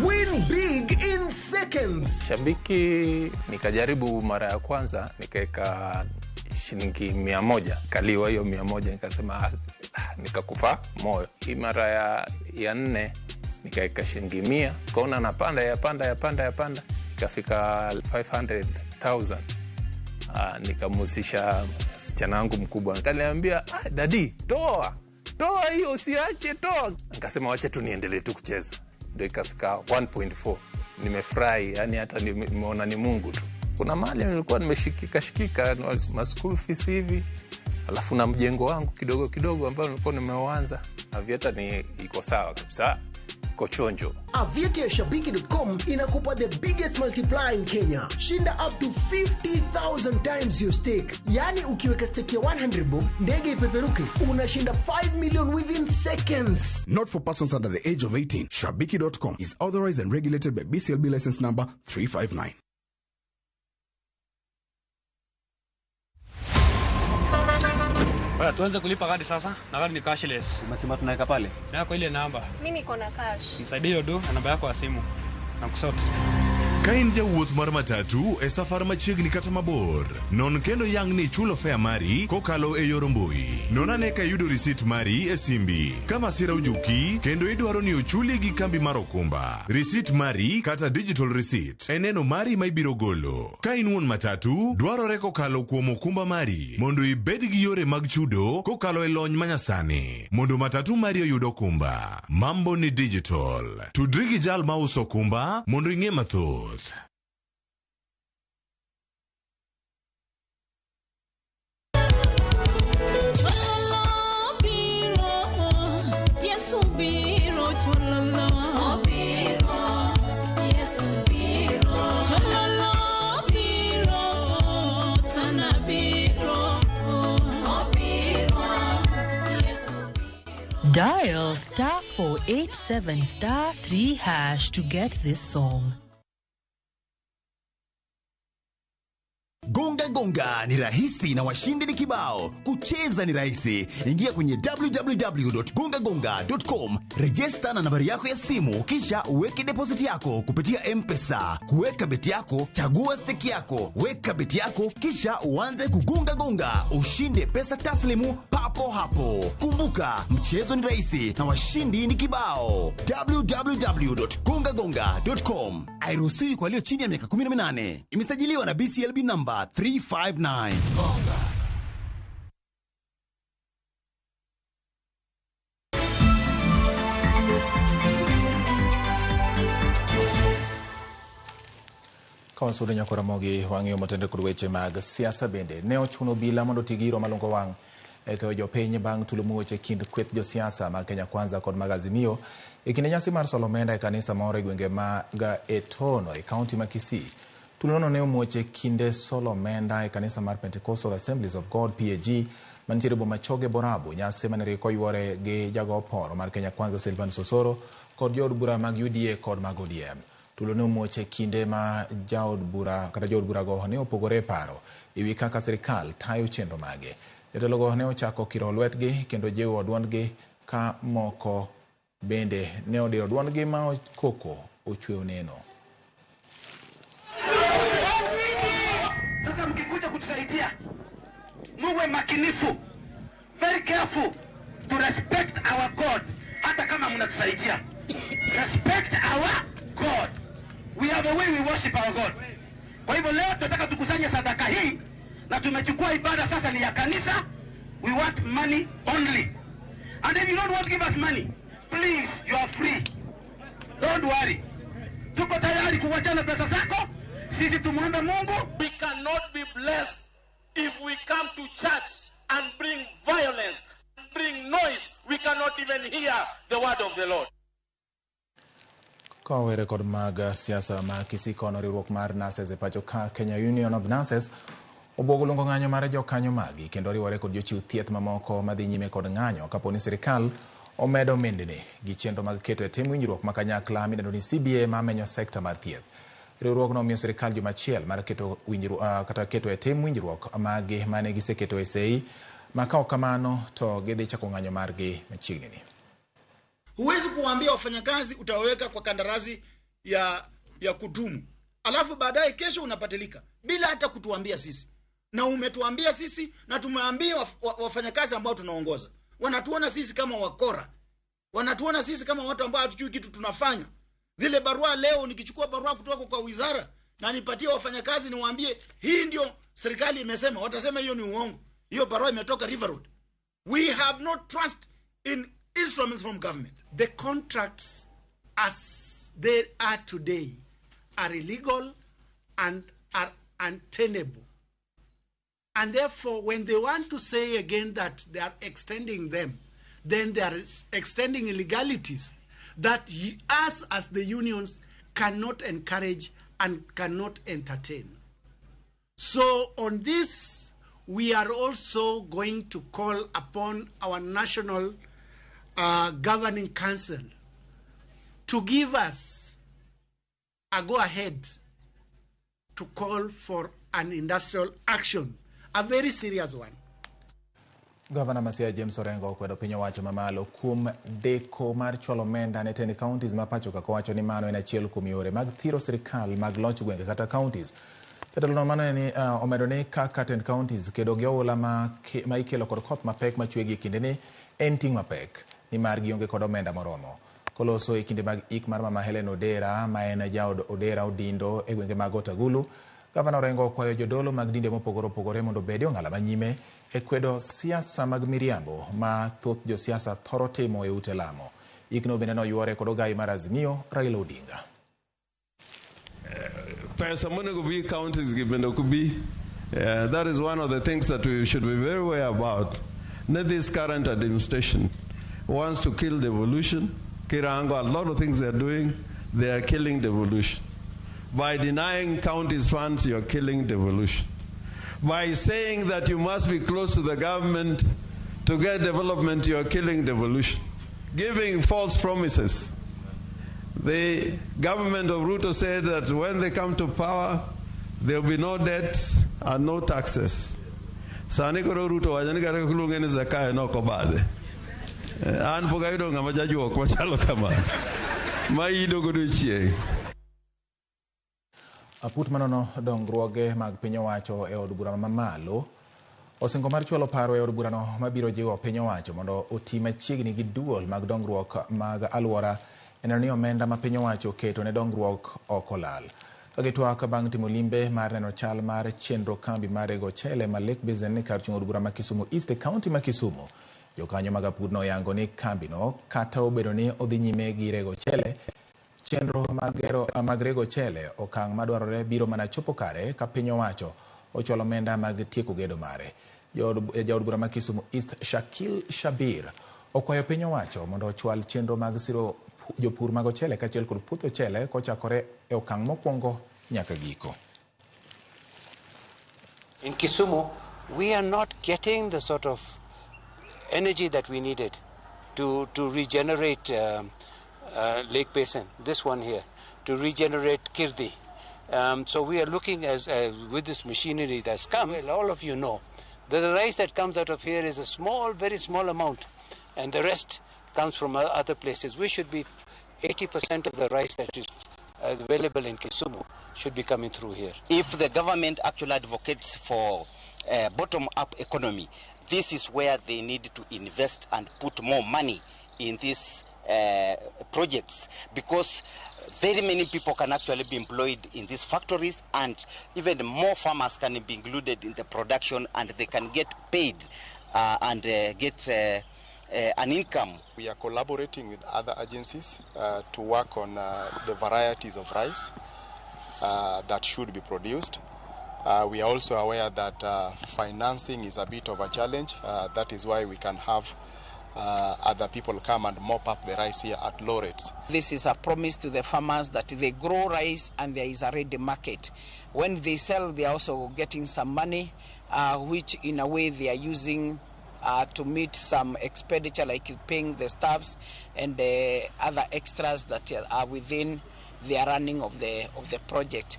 S3: Win big in seconds.
S5: Shabiki nikajaribu mara ya kwanza nikaweka shilingi 100, kaliwa hiyo 100, nikasema nikakufa moyo. Hii mara ya 4 nikaweka shilingi 100, kaona napanda yapanda yapanda yapanda, ikafika 500,000. Nikamhusisha msichana wangu mkubwa, akaniambia dadi, toa hiyo, usiache, toa. Nikasema wacha tu niendelee tu kucheza. Ndio ikafika 1.4. Nimefurahi, yani hata nimeona ni Mungu tu. Kuna mahali nilikuwa nimeshikika shikika ma school fees hivi, alafu na mjengo wangu kidogo kidogo ambao nilikuwa nimeuanza. Aviator ni iko sawa kabisa, iko chonjo.
S3: Aviator ya Shabiki.com inakupa the biggest multiplier in Kenya. Shinda up to 50,000 times your stake. Yani ukiweka stake ya 100 bob, ndege ipeperuke, unashinda 5 million within seconds.
S6: Not for persons under the age of 18. Shabiki.com is authorized and regulated by BCLB license number 359.
S24: Bwana, tuanze kulipa kadi sasa, na kadi ni cashless.
S25: Umesema tunaweka pale?
S24: Na kwa ile namba.
S26: Mimi niko na cash.
S24: Nisaidie hiyo do na namba yako ya simu. Na kusort.
S27: Ka in jawuoth mar matatu e safar machiegni kata mabor, non kendo yang ni ichulo fare mari kokalo e yor mbui. Non ane ka iyudo risit mari e simbi. Ka masira ojuki kendo idwaro ni ochuli gi kambi mar okumba, risit mari kata digital receipt en neno mari ma ibiro golo. Ka in wuon matatu, dwarore kokalo kuom okumba mari mondo ibed gi yore mag chudo kokalo e lony manyasani mondo matatu mari oyud okumba. Mambo ni digital. Tudri gi jal mauso okumba mondo ing'e mathoth.
S28: Yesu biro, chololo.
S2: Dial star 487 star 3 hash to get this song.
S7: Gonga gonga ni rahisi na washindi ni kibao. Kucheza ni rahisi. Ingia kwenye www.gongagonga.com, rejesta na nambari yako ya simu, kisha uweke deposit yako kupitia M-Pesa. Kuweka beti yako, chagua stake yako, weka beti yako, kisha uanze kugonga gonga, ushinde pesa taslimu papo hapo. Kumbuka, mchezo ni rahisi na washindi ni kibao. www.gongagonga.com. Hairuhusiwi kwa walio chini ya miaka 18. Imesajiliwa na BCLB namba 359.
S1: Ka wasudo nyako Ramogi wang'iyo motende kod weche mag siasa bende ne ochuno obila mondo oti gi iro malungo wang' e keyo jopiny bang' tulo muoch e kind kweth josiasa mag Kenya Kwanza kod mag Azimio e kinde nyasi mar solo omenda e kanisa moro e gwenge mag Etono e kaunti ma Kisii. Tulono ne omuoch e kinde solo omenda e kanisa mar Pentecostal Assemblies of God PAG mantiere boma Choge Borabu, nyasi mane rieko oyuore gi jago poro mar Kenya Kwanza Silvanus Osoro kod jood bura mag UDA kod mag ODM. Tulo ne omuoch e kinde ma jaod bura kata jood burago ne opogore e paro e wi kaka sirikal tayo chenro mage. Jotelogo ne ochako kiro lwetgi kendo jiwo duondgi ka moko bende ne odiro duondgi ma koko ochweyo neno.
S8: Sasa mkikuja kutusaidia muwe makinifu, very careful to respect our God. Hata kama mnatusaidia, respect our God. We have a way we worship our God. Kwa hivyo leo tunataka tukusanye sadaka hii na tumechukua ibada sasa ni ya kanisa. We want money only. And if you don't want to give us money, please, you are free. Don't worry. Tuko tayari kuwachana pesa zako. Sisi tumuombe Mungu.
S10: We cannot be blessed if we come to church and bring violence, bring noise. We cannot even hear the word of the Lord.
S1: Kowere kod mag siasa ma Kisii kono, riwruok mar nurses e pacho ka Kenya Union of Nurses obwogo luongo ng'anyo mar jokanyo magi kendo riwore kod jochiw thieth mamoko madhi nyime kod ng'anyo kapo ni sirikal omedo mindni gi chenro mag keto e tim winjruok ma kanyakla midendo ni CBA mamenyo sekta mar thieth. Riwruogno omiyo sirikal juma achiel mar keto winjruok kata keto e tim winjruok magi mane giseketo e sei ma ka ok kamano to gidhi chako ng'anyo margi machiegni ni.
S9: Huwezi kuwaambia wafanyakazi utawaweka kwa kandarasi ya kudumu, alafu baadaye kesho unapatilika bila hata kutuambia sisi. Na umetuambia sisi na tumeambia wafanyakazi ambao tunaongoza. Wanatuona sisi kama wakora. Wanatuona sisi kama watu ambao hatujui kitu tunafanya. Zile barua leo nikichukua barua kutoka kwa wizara na nipatie wafanyakazi niwaambie hii ndio serikali imesema, watasema hiyo ni uongo. Hiyo barua imetoka River Road. We have no trust in instruments from government.
S12: The contracts as they are today are illegal and are untenable. And therefore, when they want to say again that they are extending them, then they are extending illegalities that us as the unions cannot encourage and cannot entertain. So on this, we are also going to call upon our national governing council to give us a go-ahead to call for an industrial action, a very serious one.
S1: Gavana ma Siaya James Orengo okwedo piny owacho mamalo kuom deko mar chwalo omenda ne tend counties ma pacho ka kowacho ni mano en achiel kuom yore mag thiro sirikal mag loch gwenge kata counties. Jatelo mano ni omedo ni kaka tend counties kedo gi oula ma ikelo kod koth mapek machwe gi kindeni en ting' mapek nimar gionge kod omenda moromo. Koloso e kinde mag ik mar mama Helen Odera ma en jaod Odera Odindo e gwenge mag Otagulu, Gavana Orengo okwayo jodolo mag dinde mopogore opogore mondo obed e ong'ala manyime e kwedo siasa mag miriambo ma thoth josiasa thoro timo e ute lamo. Ikno bende noyuore kod ogai mar Azimio, Raila Odinga.
S13: Pesa monego bi counties gi bende ok bi. That is one of the things that we should be very aware about. Not this current administration wants to kill devolution. Kirango, a lot of things they are doing, they are killing devolution. By denying counties funds, you are killing devolution. By saying that you must be close to the government to get development, you are killing devolution. giving false promises. The government of Ruto said that when they come to power, there will be no debt and no taxes. Sani koro Ruto wacho ni kata kiluonge ni Zakayo nok obadhe. An pok ayudo ng'ama jajuok machalo kama. Ma ido godo chieng'.
S1: Aput manono dongruoge mag piny owacho e od bura mamalo osingo mar chwalo paro e od burano mabiro jiwo piny owacho mondo oti machiegni gi duol mag dongruok mag alwora e neno ni omenda ma piny owacho oketo ne dongruok ok olal. Ka gitwak bang' timo limbe mar neno chal mar chenro kambi mar rego ochele ma Lake Basin kar chung' od bura ma Kisumu East e kaunti ma Kisumu. Jokanyo mag apudno oyango ni kambino kata obedo ni odhi nyime gi rego ochele, chenro mag rego ochele okang' madwarore biro mana chopo kare ka piny owacho ochwalo omenda mag tieko gedo mare. Jaod bura ma Kisumu East Shakil Shabir okwayo piny owacho mondo ochwal chenro mag siro jopur mag ochele kaachiel kod puoth ochele kochakore e okang' mokwongo nyaka giko.
S4: In Kisumu, we are not getting the sort of energy that we needed to regenerate Lake Basin, this one here, to regenerate Kirdi. So we are looking as with this machinery that's come, well, all of you know, that the rice that comes out of here is a small, very small amount, and the rest comes from other places. We should be 80% of the rice that is available in Kisumu should be coming through here.
S11: If the government actually advocates for bottom-up economy, this is where they need to invest and put more money in these projects, because very many people can actually be employed in these factories, and even more farmers can be included in the production, and they can get paid and get an income.
S27: We are collaborating with other agencies to work on the varieties of rice that should be produced. We are also aware that financing is a bit of a challenge. That is why we can have other people come and mop up the rice here at low rates.
S15: This is a promise to the farmers that they grow rice and there is a ready market. When they sell, they are also getting some money, which in a way they are using to meet some expenditure like paying the staffs and the other extras that are within the running of the project.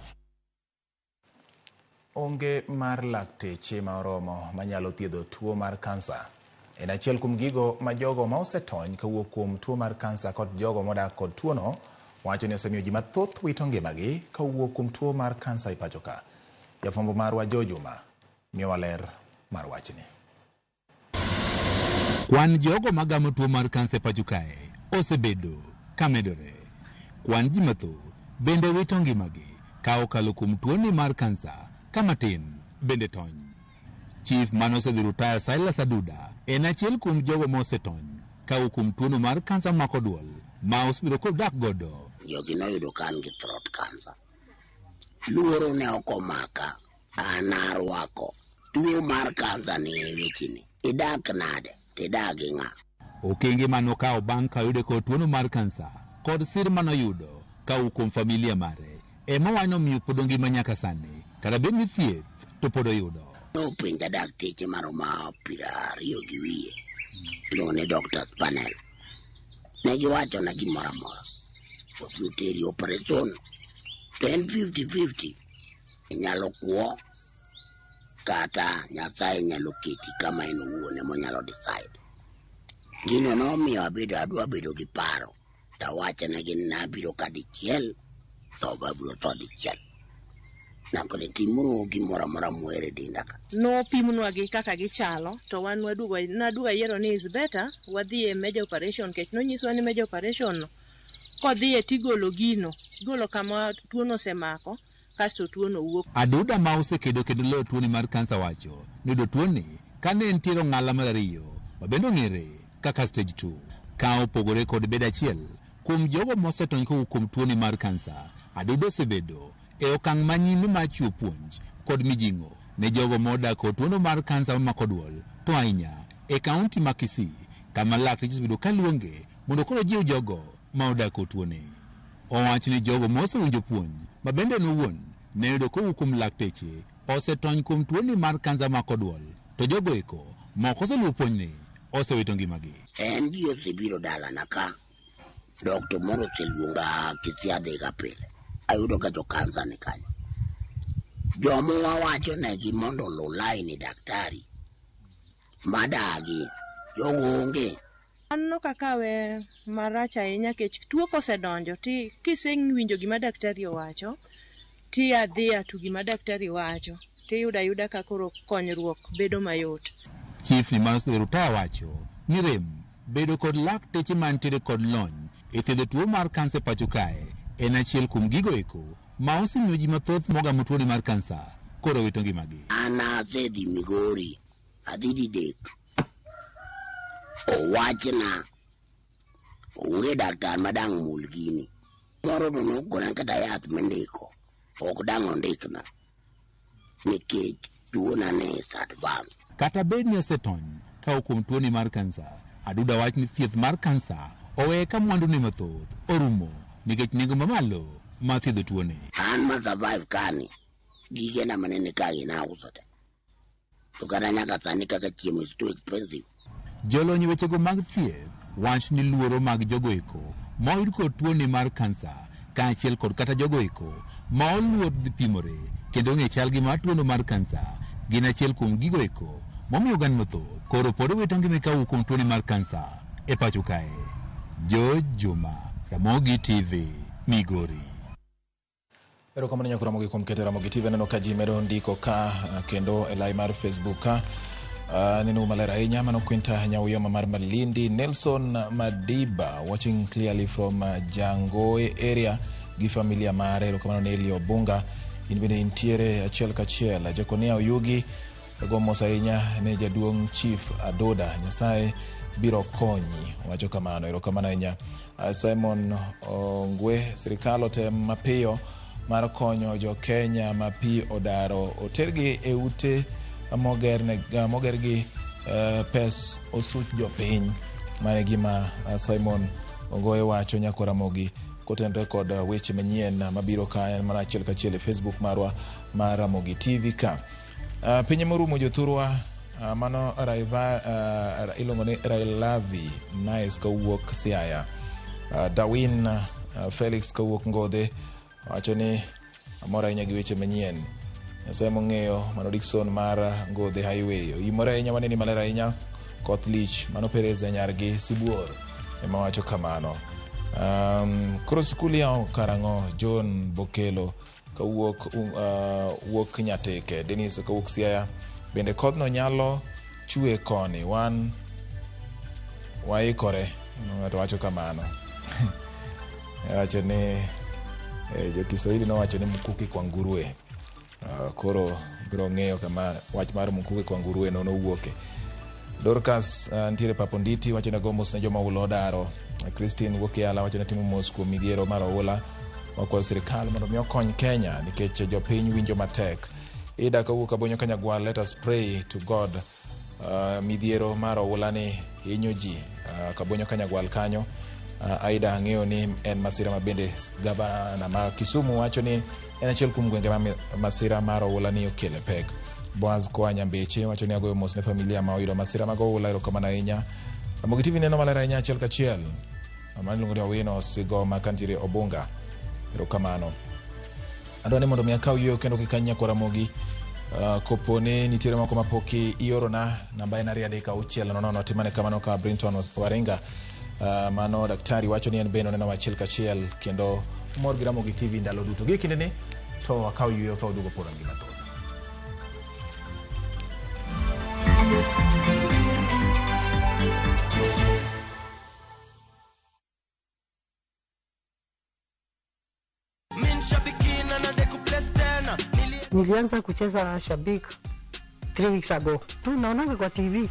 S1: Onge mar lakteche ma oromo manyalo thiedho tuo mar kansa en achiel kuom gigo ma jogo ma osetony kawuok kuom tuo mar kansa kod jogo modak kod tuono wacho ni osemiyo ji mathoth wito ngimagi kawuok kuom tuo mar kansa e pacho ka. Jafwambo marwa Joe Juma miyowa ler mar wachni.
S16: Kwan jogo magamo tuo mar kansa e pacho kae osebedo kamedore. Kwan ji mathoth bende wito ngimagi ka okalo kuom tuoni mar kansa kamatin bende tony. Chief manosedhi rutaya Silas Aduda en achiel kuom jogo mosetony ka kuom tuono mar kansa mako duol ma osebedo kodak godo.
S17: Jogi noyudo ka an gi throat cancer. Luoro ne ok omaka, an arwako. Tuo mar kansa ni e wecheni. Idak nade? Tidak gi ng'a?
S16: Okenge manokawo bang' ka oyude kod tuono mar kansa kod sir manoyudo kawuok kuom familia mare ema wano miyo pod ongima nyaka sani kata bed ni thieth to pod oyudo.
S17: Nopenja dakteche maromo 22 gi wiye iluongo ni doctors panel. Ne giwachona gimoro amora. Wabiro teri operation to en 50-50. Inyalo kwo kata Nyasaye nyalo keti kama en owuon emonyalo decide. Gino nomiyo abedo adwa bedo gi paro tawachonegi ni nabiro ka dichiel to abiro tho dichiel. Nakone timuru gimoro amora muhero e denda ka.
S25: Nopimnwa gi kaka gichalo to wan waduogo naduogo ayiero ni is better wadhi e major operation nikech nonyiswa ni major operation no kodhiye tigolo gino igolo kama tuono osemako kasto tuono wuok.
S16: Aduda ma osekedo kendo loyo tuoni mar kansa wacho ni yudo tuoni kane entiere ong'ala mar 2 ma bende ong'ere kaka stage 2. Ka opogore kod bedo achiel kuom jogo mosetony kowuok kuom tuoni mar kansa, Aduda osebedo e okang' manyime mar chiwo puonj kod mijing'o ne jogo modak kod tuono mar kansa mamako duol to ahinya e kaunti ma Kisii kama lakteche osebedo kaluonge mondo koro ojiw jogo ma odak kod tuoni. Owacho ni jogo mosewinjo puonj ma bende en owuon ne oyudo kowuok kuom lakteche osetony kuom tuoni mar kansa mako duol to jogo eko moko oseluwo puonjni osewito ngimagi.
S17: En ji osebiro dalana ka. Dokta moro oseluonga Kisii adhiga pile. Ayudo ka jo kansa ni kanyo. Joma wawacho negi mondo oluw laini daktari madagi jogo onge.
S25: Aneno kakawe marach ahinya kech tuo kosedonjo ti kisewinjo gima daktari owacho ti adhiya to gima daktari wacho tiyudo ayuda ka koro konyruok bedo mayot.
S16: Chief ni Rutaya wacho ni rem bedo kod lakteche mantiere kod lony e thiedho tuo mar kansa e pacho kae en achiel kuom gigo eko ma osemiyo ji mathoth mogamo tuoni mar kansa koro wito ngimagi.
S17: An asedhi Migori, adhi didek. Owachna onge daktar madang' mul gini. Moro to nokona kata yath mindiko ok dang' ondikna nikech tuona ne is advanced.
S16: Kata bed ni osetony ka kuom tuoni mar kansa, Aduda wach ni thieth mar kansa oweye ka mwandune mathoth orumo nikech nengo mamalo mar thiedho tuoni.
S17: An ma survive kani, gigena manene ka gin auso te. To kata nyaka sani kaka chiemo is too expensive.
S16: Jolony wechego mag thieth wach ni luoro mag jogo eko ma oyud kod tuoni mar kansa kaachiel kod kata jogo eko ma oluor dhi pimore kendo ng'e chalgi mar tuono mar kansa gin achiel kuom gigo eko momiyo oganda mathoth koro pod owito ngima kawuok kuom tuoni mar kansa e pacho kae. George Juma, Ramogi TV, Migori.
S1: Erokamano nyako Ramogi kuom keto Ramogi TV. Aneno ka ji medo ndiko ka kendo e lai mar Facebook ka. Neno maler ahinya. Mano Quinta Nyauyoma mar Malindi. Nelson Madiba watching clearly from Jangoe area gi familia mare. Erokamano ne Elio Bunga. In bende intiere achiel kachiel. Jakonia Oyugi go mos ahinya ne jaduong' Chief Adoda. Nyasaye biro konyi. Wacho kamano. Erokamano ahinya. Simon Ongwe, sirikal otem mapiyo mar konyo jo Kenya ma pi odaro otergi e ute moger gi pes osuch jopiny. Mane gima Simon Ongoye wacho nyako Ramogi kotenre kod weche manyien mabiro ka en mana achiel kachiel e Facebook marwa mar Ramogi TV ka. Piny morumo jothurwa, mano iluongo ni Railavi Nice kawuok Siaya. Darwin Felix kawuok Ngodhe wacho ni amor ahinya gi weche manyien. Nyasaye mong'eyo mano Dickson mar Ngodhe Highway. Oimore ahinya waneni maler ahinya. Koth lich mano Perez nyargi Sibuor ema wacho kamano. Koro sikul yawo karang'o? John Bokelo kawuok wuok Nyateke. Dennis kawuok Siaya bende kodhno nyalo chwe koni wan waikore. Ng'ato wacho kamano. Wacho ni jo Kiswahili nowacho ni mkuki kwa nguruwe. Koro biro ng'eyo kama wach mar mkuki kwa nguruwe no nowuoke. Dorcas nitiere Paponditi wacho ne go mos ne joma oula odaro. Christine wuok Yala wacho ne timo mos kuom midhiero mar oula. Wakwayo sirikal mondo mi okony Kenya nikech jopiny winjo matek. Ida kawuok Abonyo Kanyagwal, let us pray to God. Midhiero mar oula ni hinyo ji. Kabonyo Kanyagwal kanyo. Aida ang'eyo ni en masira ma bende gavana ma Kisumu wacho ni en achiel kuom gwenge ma masira mar oula ni okele pek. Boaz koa Nyambeche wacho ni agoyo mos ne familia ma oyudo masira mag oula, erokamano ahinya. Ramogi TV neno maler ahinya achiel kachiel. Mano iluongo ni Owino Sigoma kantiere Obunga. Erokamano. Adwa ni mondo mi akaw yueyo kendo kik anyie kwa Ramogi. Kopo ni nitiere moko mapok iorona, namba en 2 3 6 0 0. Timane kamano ka Brinton Waringa. Mano daktari wacho ni en bende oneno achiel kachiel kendo mor gi Ramogi TV ndalo duto. Gi kinde ni to akaw yueyo ka waduogo pod gi mathoth.
S14: Nilianza kucheza Shabik 3 weeks ago. Tu naonanga kwa TV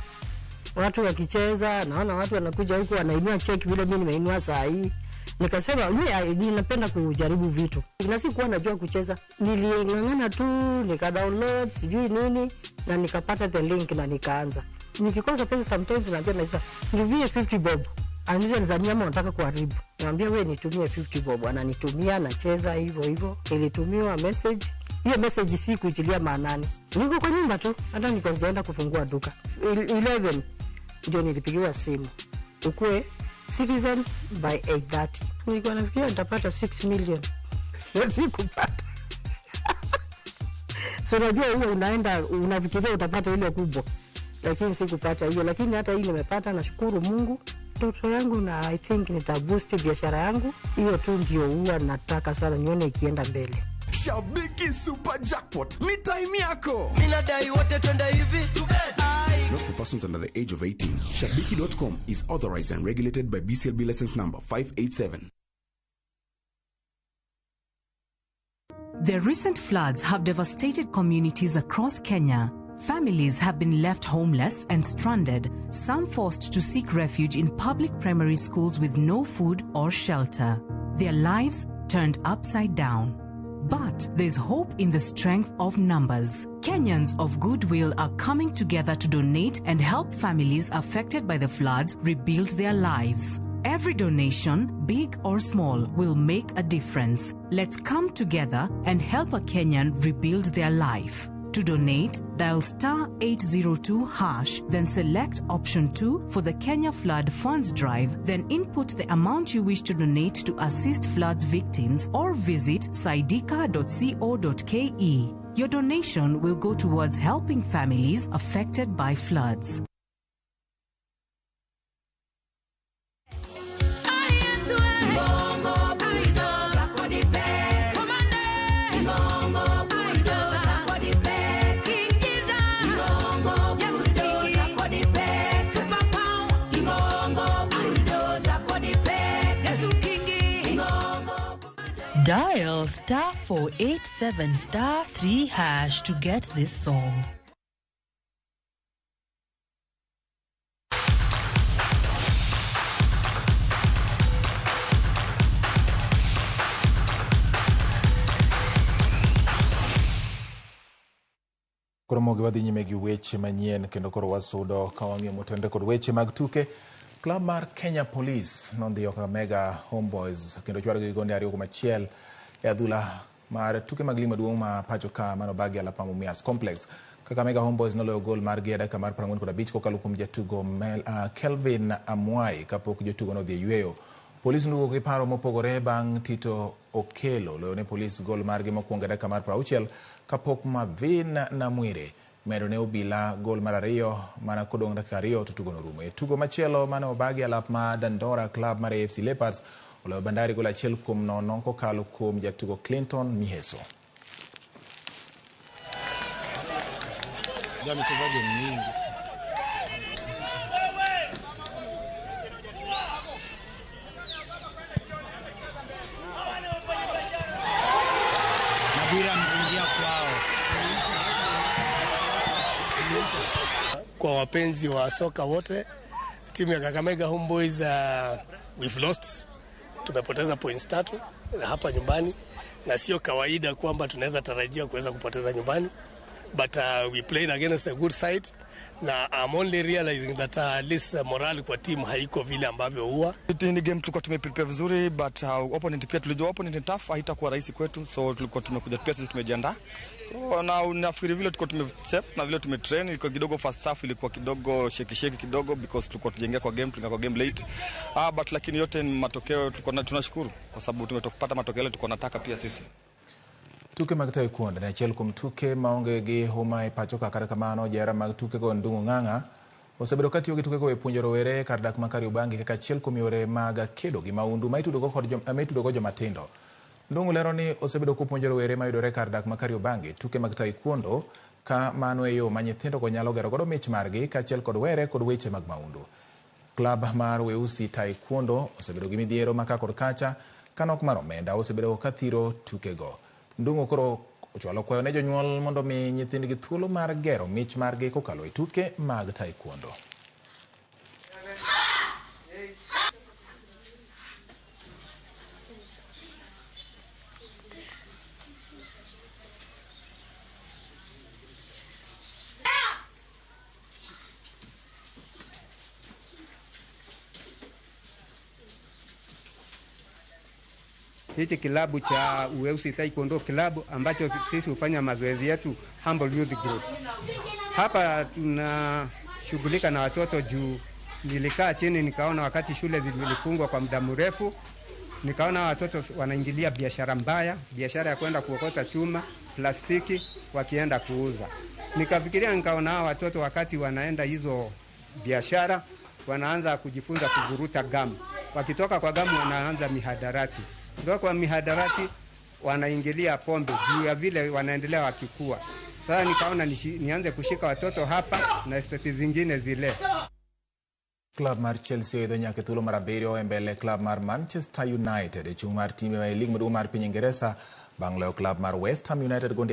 S14: watu wakicheza, naona watu wanakuja huku wanainua check vile mimi nimeinua saa hii. Nikasema mimi ninapenda kujaribu vitu. Na sikuwa najua kucheza. Niling'ang'ana tu, nika download sijui nini na nikapata the link na nikaanza. Nikikosa pesa sometimes naambia Maisa, nitumie 50 bob. Ananiuliza Nzania ama unataka kuharibu. Niambia wewe nitumie 50 bob. Ananitumia, nacheza hivyo hivyo. Nilitumiwa message. Hiyo message si kuitilia maanani. Niko kwa nyumba tu, hata niko sijaenda kufungua duka. 11 ndio nilipigiwa simu ukue citizen by 8:30. Nilikuwa nafikiria nitapata 6 million na sikupata. So unajua huo unaenda unafikiria utapata ile kubwa, lakini sikupata hiyo, lakini hata hii nimepata, nashukuru Mungu. Ndoto yangu na I think nitaboost biashara yangu, hiyo tu ndio huwa nataka sana nione ikienda mbele.
S6: Shabiki Super Jackpot ni time yako.
S18: Minadai wote twende hivi.
S6: Not for persons under the age of 18. Shabiki.com is authorized and regulated by BCLB license number 587.
S19: The recent floods have devastated communities across Kenya. Families have been left homeless and stranded, some forced to seek refuge in public primary schools with no food or shelter. Their lives turned upside down. But there's hope in the strength of numbers. Kenyans of goodwill are coming together to donate and help families affected by the floods rebuild their lives. Every donation, big or small, will make a difference. Let's come together and help a Kenyan rebuild their life. To donate, dial star 802 hash, then select option 2 for the Kenya Flood Funds Drive, then input the amount you wish to donate to assist floods victims or visit saidika.co.ke. Your donation will go towards helping families affected by floods.
S2: Dial star 487 star 3 hash to get this song.
S1: Koro mogi wadhi nyime gi weche manyien kendo koro wasudo ka wang'iyo motenore kod weche mag tuke. Klab mar Kenya Police nondhiyo Kakamega Homeboys kendo chwalo gi gonde 2-1 e adhula mar tuke mag lig maduong' ma pacho ka manobagi e alap ma Mumias Complex. Kakamega Homeboys noloyo gol margi e dakika mar 45 kokalo kuom jatugo Kelvin Amwai kapok jotugo nodhi e yweyo. Polis noduogo gi paro mopogore bang' Tito Okelo loyo ne Polis gol margi mokwongo e dakika mar 60 kapok Mavin Namwire medo ne obila gol mar 2 mana kodong' dakika 2 to tugo norumo. E tugo machielo mane obagi alap ma Dandora, klab mar AFC Leopards oloyo Bandari gol 1-0 kokalo kuom jatugo Clinton Miheso.
S20: Kwa wapenzi wa soka wote, timu ya Kakamega Homeboys, we've lost. Tumepoteza points 3 hapa nyumbani, na sio kawaida kwamba tunaweza tarajia kuweza kupoteza nyumbani, but we played against a good side, na I'm only realizing that at least morale kwa team haiko vile ambavyo huwa.
S21: Ni game tulikuwa tumeprepare vizuri, but opponent pia tulijua opponent ni tough, haitakuwa rahisi kwetu, so tulikuwa tumekuja pia sisi tumejiandaa. So na nafikiri vile tulikuwa tumestep na vile tumetrain, ilikuwa kidogo first half ilikuwa kidogo sheki kidogo because tulikuwa tujengea kwa game, tulikuwa kwa game late. But lakini yote ni matokeo, tulikuwa tunashukuru kwa sababu tumepata matokeo yale tulikuwa tunataka pia sisi.
S1: Tuke mag taekwondo ne achiel kuom tuke maonge gi huma e pacho ka, kata kamano johera mag tukego Ndung'u Ng'ang'a osebedo katiyo gi tukego e puonjo rowere kar dak ma Kariobangi kaka achiel kuom yore mag kedo gi maundu ma itudogo jomatindo. Ndung'u lero ni osebedo kopuonjo rowere mayudore kar dak ma Kariobangi tuke mag taekwondo ka mano e yo ma nyithindogo nyalo gero godo mich margi kaachiel kod were kod weche mag maundu. Klab mar Weusi Taekwondo osebedo gi midhiero ma ka kod kacha ka nok mar omenda osebedo ka thiro tukego. Ndung'u koro ochwalo kwayo ne jonyuol mondo mi nyithindgi thuolo mar gero mich margi kokalo e tuke mag taekwondo.
S22: Hichi kilabu cha Weusi Taekwondo Club ambacho sisi hufanya mazoezi yetu Humble Youth Group. Hapa tunashughulika na watoto juu Nilikaa chini nikaona wakati shule zilifungwa kwa muda mrefu, nikaona watoto wanaingilia biashara mbaya, biashara ya kwenda kuokota chuma, plastiki wakienda kuuza. Nikafikiria nikaona hawa watoto wakati wanaenda hizo biashara wanaanza kujifunza kuvuruta gamu, wakitoka kwa gamu wanaanza mihadarati, kutoka kwa mihadarati wanaingilia pombe, juu ya vile wanaendelea wakikua. Sasa nikaona nianze kushika watoto hapa na esteti zingine zile.
S1: Klab mar Chelsea oidho nyaka e thuolo mar abiriyo e mbele klab mar Manchester United e chung' mar timbe e lig maduong' mar piny Ingeresa bang' loyo klab mar West Ham United gonde.